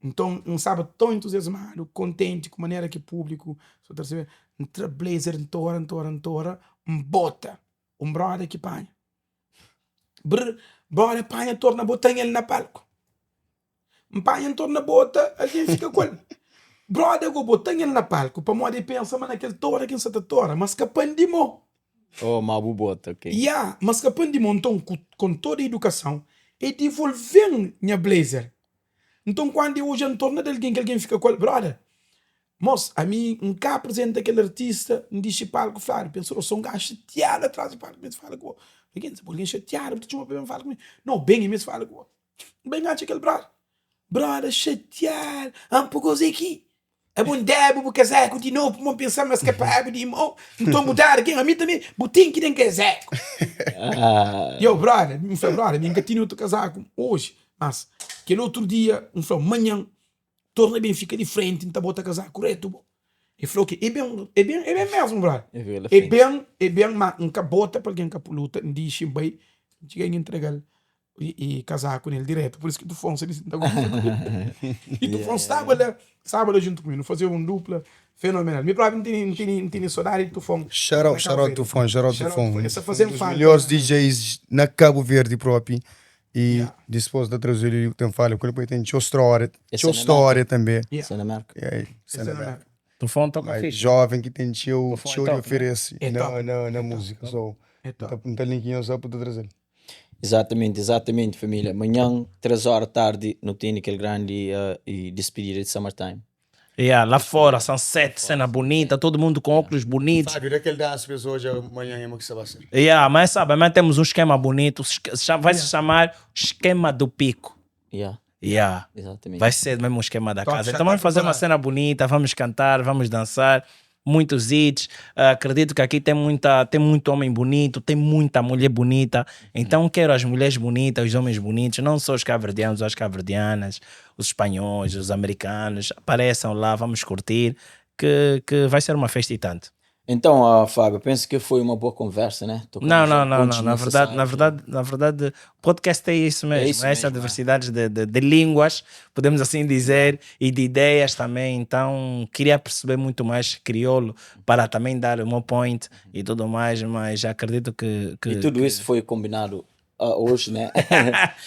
Nton, N staba tãu entuziasmadu, kontenti ku manera ki públiku sta ta resebe. N tra blazer, N tora, N tora, N tora, N bota. Un bróda ki panha. Brr! Bróda panha, torna bota-m el na palku. N panha, N torna bota, algen fika ku el. Bróda go bota-m el na palku pamodi el pensa ma na kel tora ki N sa ta tora, ma skapa-m di mô. Oh, ma bu bota, ok. Ya, ma skapa-m di mô. Nton, ku toda idukason, el divolve-m nha blazer. Nton kuandu e odja N torna di algen ki algen fika ku el, Brother, mos, ami N ka aprizenta kel artista, N dixi palku fladu, pensa oh, so un gaju xatiadu atras di palku meste fala ku bo. Algen dise, algen xatiadu bu ta txoma pa ben fala ku mi? No, ben e meste fala ku bo. N ben atxa kel brother, brother xatiadu, ah pa goze ki? Abo N debu bu kazaku di novu pamodi N pensa ma skapabu di mo, nton bu da algen, ami tanbe bu ten ki da-m kazaku. Yo brother, N fla brother mi N ka tene otu kazaku oji, mas kel otru dia N fla manhan torna ben fika di frenti N ta bota kazaku retu bo. E fla ok, e ben e ben e ben mesmu brother, e ben e ben ma N ka bota pa algen ka puluta, N dixi N bai N txiga N intregal. I kazaku nel diretu, pur isu ki Tufon sa disi, N ta gosta ku el. I Tufon staba la, staba la juntu ku mi, nu fazeba un dupla fenomenal. Mi propi N tene, N tene, N tene sodadi di Tufon. Shout out, shout out Tufon, shout out Tufon. El sta faze-m Un dos falta. melhores DJs na Cabo Verde propi. I dispos ta traze-l li, ten fala ku el, pa el ten txeu stória, txeu stória tanbe. Sta na Merka. Yeah, sta na Merka. Tufon toka Mas fixe. jovem ki ten txeu, Tufon é txeu di top, né? oferese É na, top. na, na múzika. So, É top. N ta linki nhos up, ta traze-l. Exatamente, exatamente família. Manhan, 3 hora tardi, nu teni kel grandi uh, despedida di Summertime. Yeah, lá fora, sunset, cena bonita, todo mundo com óculos bonitos. Fábio, daquele dança para hoje, amanhã é que vai ser. Yeah, mas sabe, mas temos um esquema bonito, vai se chamar Esquema do Pico. Yeah. Yeah. Exatamente. Vai ser mesmo o esquema da Top, casa. já Então tá vamos fazer uma preparado. cena bonita, vamos cantar, vamos dançar, muitos hits. Ah, acredito que aqui tem, muita, tem muito homem bonito, tem muita mulher bonita. Então quero as mulheres bonitas, os homens bonitos, não só os cabo-verdianos, as cabo-verdianas, os espanhóis, os americanos. Apareçam lá, vamos curtir, que, que vai ser uma festa e tanto. Então, uh, Fábio, penso que foi uma boa conversa, né? Tocamos Não, não, em não, pontos não. Na verdade, na necessários, né? verdade, na verdade, o podcast é isso mesmo. É isso é essa mesmo, é. diversidade de, de, de línguas, podemos assim dizer, e de ideias também. Então, queria perceber muito mais crioulo para também dar o meu point e tudo mais, mas acredito que. que E tudo que... isso foi combinado hoje, né?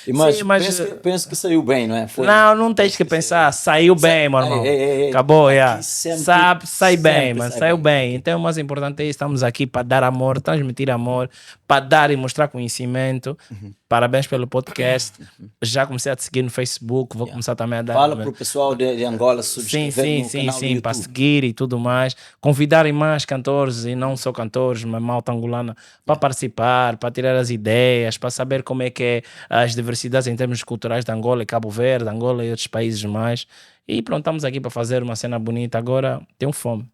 E, mas, Sim, mas, penso, que, penso que saiu bem, não é? Foi, Não, não tens que pensar, saiu bem, meu irmão. Ei, ei, ei, ei. Acabou, Aqui yeah. sempre- Sabe, sai bem, sempre mas sai saiu bem. bem. Então o mais importante é isso, estamos aqui para dar amor, transmitir amor, para dar e mostrar conhecimento. Uhum. Parabéns pelo podcast. Já comecei a te seguir no Facebook, vou começar também a dar. Fala pro pessoal de, de Angola Sim, subscrever sim, no sim, canal do sim, para YouTube. seguir e tudo mais. Convidarem mais cantores e não só cantores, mas malta angolana, para participar, para tirar as ideias, para saber como é que é as diversidades em termos culturais de Angola e Cabo Verde, Angola e outros países mais. E pronto, estamos aqui para fazer uma cena bonita. Agora tenho fome.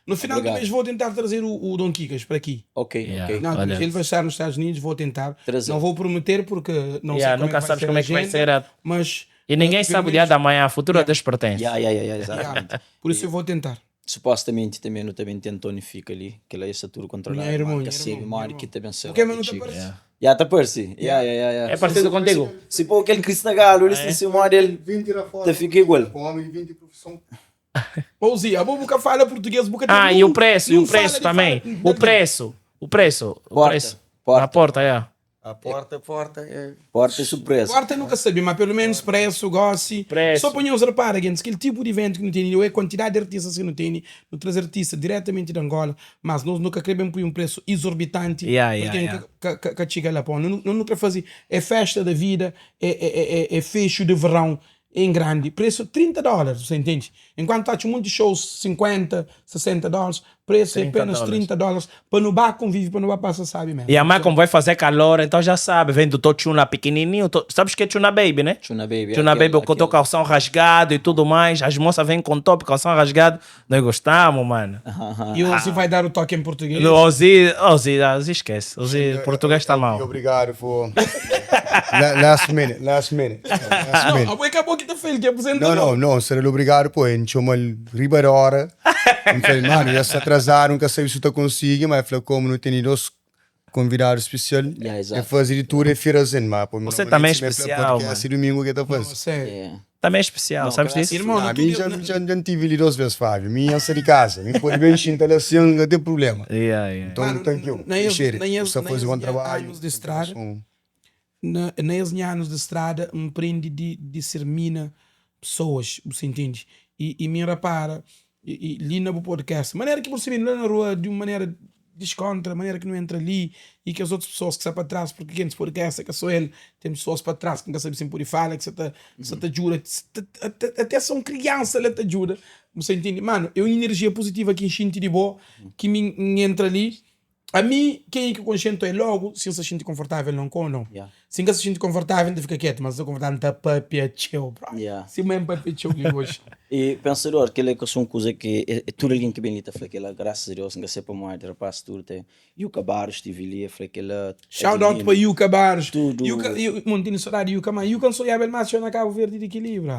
No final do Obrigado. mês vou tentar trazer o, o Dom Kikas para aqui. Ok, Yeah. ok. Não, Olha. ele vai estar nos Estados Unidos, vou tentar. Trazer. Não vou prometer porque não Yeah, sei como nunca é que vai sabes ser como a é que vai agenda, ser a... Mas E ninguém pelo sabe o dia menos- da manhã, o futuro a Deus pertence. Yeah, yeah, yeah, yeah, exatamente. Yeah, por isso eu vou tentar. Supostamente também no também tem Tony Fica ali, que ele é essa tudo controlado. Minha irmã, Mano, minha que irmã, sabe, mano, minha que também sei Porque lá, mas não que te chico. aparece? Yeah, tá parece. Yeah, yeah, yeah, yeah. É parecido contigo? Se pôr aquele Cristo Galo, ele se morde, ele Vim tirar foto. tá fica igual. Com homem, vim de profissão. Ouzi, abo bu ka fala português, bu ka ten Ah, e o nun, preço, e o nun fala preço di também. fala O di algen. preço, o preço, o Porta, preço. porta. Na porta, yeah. A porta, porta é. Porta é surpresa. Porta nu ka sabe, ma pelo menos preço, gosi. Preço. Só pa nhos repara, gentis, kel tipo di evento ki nu tene li, é quantidade di artistas ki nu tene, nu traze artista diretamente di Angola, mas nos nu ka kre ben pui un preço exorbitante Yeah, pa yeah, algen yeah. ka, ka, ka txiga la. Pô, nu, nu kre faze, é festa da vida, é, é, é, é fecho de verão em grande, preço 30 dólares, você entende? Enquanto atxa um monte de shows 50, 60 dólares, preço é 30 apenas dólares. 30 dólares para não bar convívio, para não bar passa sabe mesmo. E a mãe, como vai fazer calor, então já sabe, vem do teu tuna pequenininho. To... Sabes que é tuna baby, né? Tuna baby. Tuna aquele- baby com o teu aquele- calção rasgado e tudo mais. As moças vêm com top, calção rasgado. Nós gostamos, mano. E o Ozzy vai dar o toque em português. No Ozzy, Ozzy, Ozzy esquece. Ozzy, português está mal. Obrigado por. Last minute, last minute. Last Não, minute. acabou que tá feio, que apresenta. Não, não, não, será obrigado, pô. A gente chama riba da hora. Eu falei, mano, já se atrasaram, nunca sei se tu consegue, mas falei, como não tem dois convidados especial, Yeah, exato. é fazer de tudo é feira mas pô, Você também é normalmente, especial, podcast domingo que tá fazendo. Você. É. Também é especial, Não, sabes graças disso? Irmão, Ah, não mim já, já, já tive ali duas vezes, Fábio. Minha essa de casa. Me pode bem xintar assim, não tem problema. Yeah, yeah. Então, Mano, thank you. nem eu- Cheire. nem eu- Você nem faz eu um bom tinha trabalho. anos de estrada. Um- Na, nesses anos de estrada, me prende de discermina pessoas, você entende? E me repara, e li no podcast, maneira que você lá na rua, de uma maneira descontra, maneira que não entra ali, e que as outras pessoas que estão para trás, porque quem podcast é que sou ele, tem pessoas para trás que nunca sabe sempre fala, que você tá, você te ajuda, você te- até, até são criança, ela te ajuda, você entende? Mano, é uma energia positiva que enche de boa, que me, me entra ali. A mim, quem é que consciente é logo, se se sente confortável, não com ou não. Yeah. Se nunca se sente confortável, então fica quieto, mas se confortável, tá papia tcheu, bro. Yeah. Se mesmo papia tcheu que hoje. E pensador, aquele que são coisa que é, é tudo alguém que bem ali tá falando aquela, graças a Deus, não sei para mais, rapaz, tudo tem. E o Cabaro estive ali, falei aquela. Shout out para Yuka Barros. Tudo. Yuka, Yu- Mano, tenho saudade de Yuka, mas Yuka não sou Abel Macho na Cabo Verde de equilíbrio.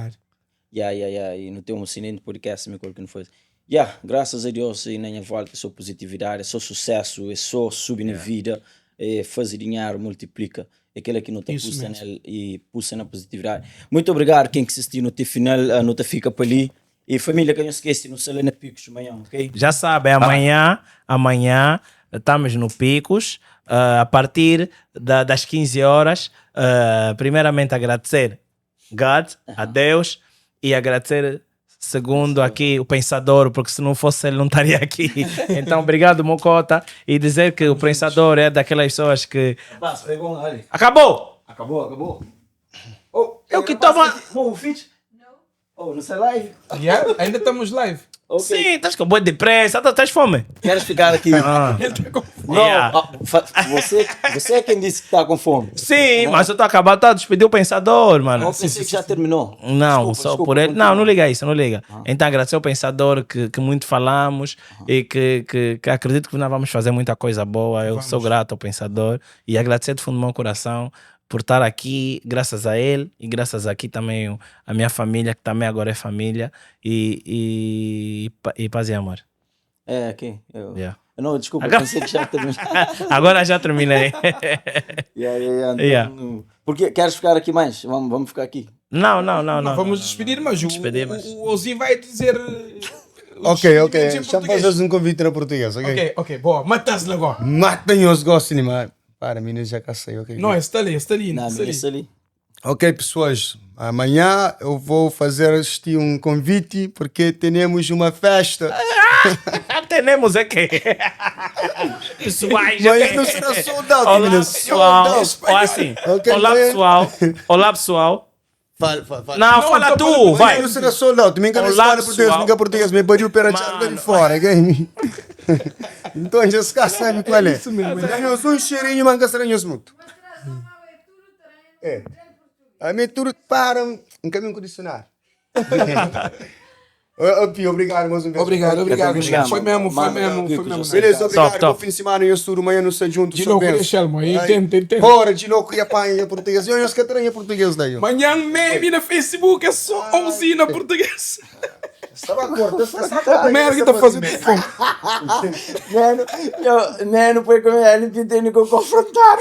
Yeah, yeah, yeah. E não tem um cinema de podcast, me que não foi. Yeah, graças a Deus, e na minha volta, é só positividade, é só sucesso, é só subir na vida, é fazer dinheiro, multiplica. É aquele que não te Isso puxa mesmo. nele e puxa na positividade. Muito obrigado quem que assistiu no te final, ah, não te fica para ali. E família, que não esquece, no Selena Picos amanhã, ok? Já sabe, é amanhã, amanhã estamos no Picos, ah, a partir das 15 horas. Ah, primeiramente agradecer God, a Deus, e agradecer segundo aqui o Pensador, porque se não fosse ele não estaria aqui. Então obrigado, Mocota, e dizer que o Pensador é daquelas pessoas que... Rapaz, foi bom, olha. Acabou! Acabou, acabou. Oh, Eu que toma- Oh, o fit? Oh, não sei live? Yeah, ainda estamos live. Ok. Sim, estás com boa depressa, estás fome? Queres ficar aqui? Ele tá com Não, Yeah. ah, você é quem disse que está com fome. Sim, mas eu estou acabando, tá a despedir o Pensador, mano. Eu pensei que já terminou. Não, Desculpa, só desculpa, por ele. continua. Não, não liga isso, não liga. Então agradecer ao Pensador que muito falamos e que acredito que nós vamos fazer muita coisa boa. Eu sou grato ao Pensador e agradecer de fundo do meu coração por estar aqui, graças a ele e graças aqui também a minha família, que também agora é família, e paz e amor. É, ok. Eu... Yeah. Não, desculpa, Agora- pensei que já terminou. Agora já terminei. Yeah, yeah, yeah. Então, Yeah. Porque queres ficar aqui mais? Vamos, vamos ficar aqui. Não, não, não, não. Vamos não, despedir, mas o, Despedir, mas- o, o Ozzy vai dizer. Ok, ok. os Já português. fazes um convite na português, ok? Ok, ok, boa. Matas-lhe agora. Matem os gostos, mas... Para, menino, já cacei, ok? Não, está ali, está ali. Não, está ali. isso ali. Ok, pessoas, amanhã eu vou fazer este um convite porque temos uma festa. Ah, temos é que. Pessoais, Amanhã não será sold out, Olá, menino, pessoal. sold out. Ou assim. Ok, Olá, amanhã- pessoal. Olá, pessoal. Fala, fala, fala. Não, Não, fala então tu, fala- vai. Amanhã não será sold out. Minha Olá, cabeça português, pessoal. minha português, me pediu para tirar de fora, ok? Então, já se sabe qual é. Isso mesmo. Ganhou um cheirinho, mas não ganhou muito. É. A minha tudo para um caminho condicionado. Ô, ô, Pio, obrigado mais uma vez. Obrigado, obrigado. Obrigado. Foi mesmo, foi Mano, mesmo, foi Kiko, mesmo. Beleza, obrigado. Top, top. Bom fim de semana, eu sou amanhã não sei junto. De sou novo, benção. Deixelmo, aí Ai, tem, tem, tem. Bora, de louco e apanha português. Eu acho que apanha português daí. Manhã meme na Facebook é só Ozzy na português. Estava corta, estava Merda que tá fazendo fome. Mano, eu, mano, foi com ele que tenho que confrontar.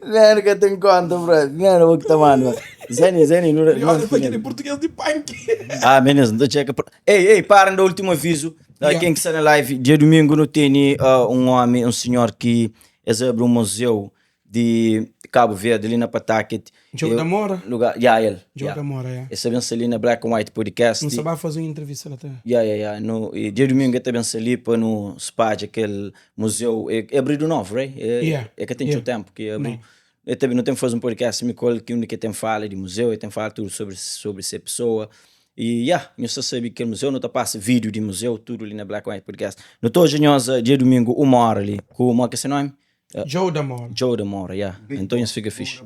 Mano, que eu tenho conta, bro. Mano, vou que tá, mano. Zeni, Zeni, nu E olha pa keli português di panki. Ah, menes, nu ta txeka. Ei, ei, para, N da último avizu. Ah, Yeah. Ken ki sta na live, dia domingu nu tene ah, un omi, un senhor ki es abri un museu di Cabo Verde li na Pawtucket. Joe Eu- da Mora. Lugar, yeah, el. Joe yeah. da Mora, yeah. Es ta ben sta li na Black and White Podcast. Nu sta ba faze un entrevista la tanbe. Yeah, yeah, yeah. No, e dia domingu el ta ben sta li pa nu spadja kel museu. É, é abridu novu, right? É, Yeah. é ka ten Yeah. txeu tempu ki abri. Não. El ta ben, nu ten faze un podcast mi ku el ki undi ki el ten fala di museu, el ten fala tudu sobri sobri se pesoa. E yeah, nhos ta sabe kel museu, nu ta pasa vídeo di museu tudu li na Black and White Podcast. Nu ta odja nhos dia domingu uma hora li ku, mo ki se nomi? Joe da Mora. Joe da Mora, yeah. Enton nhos fika fixi.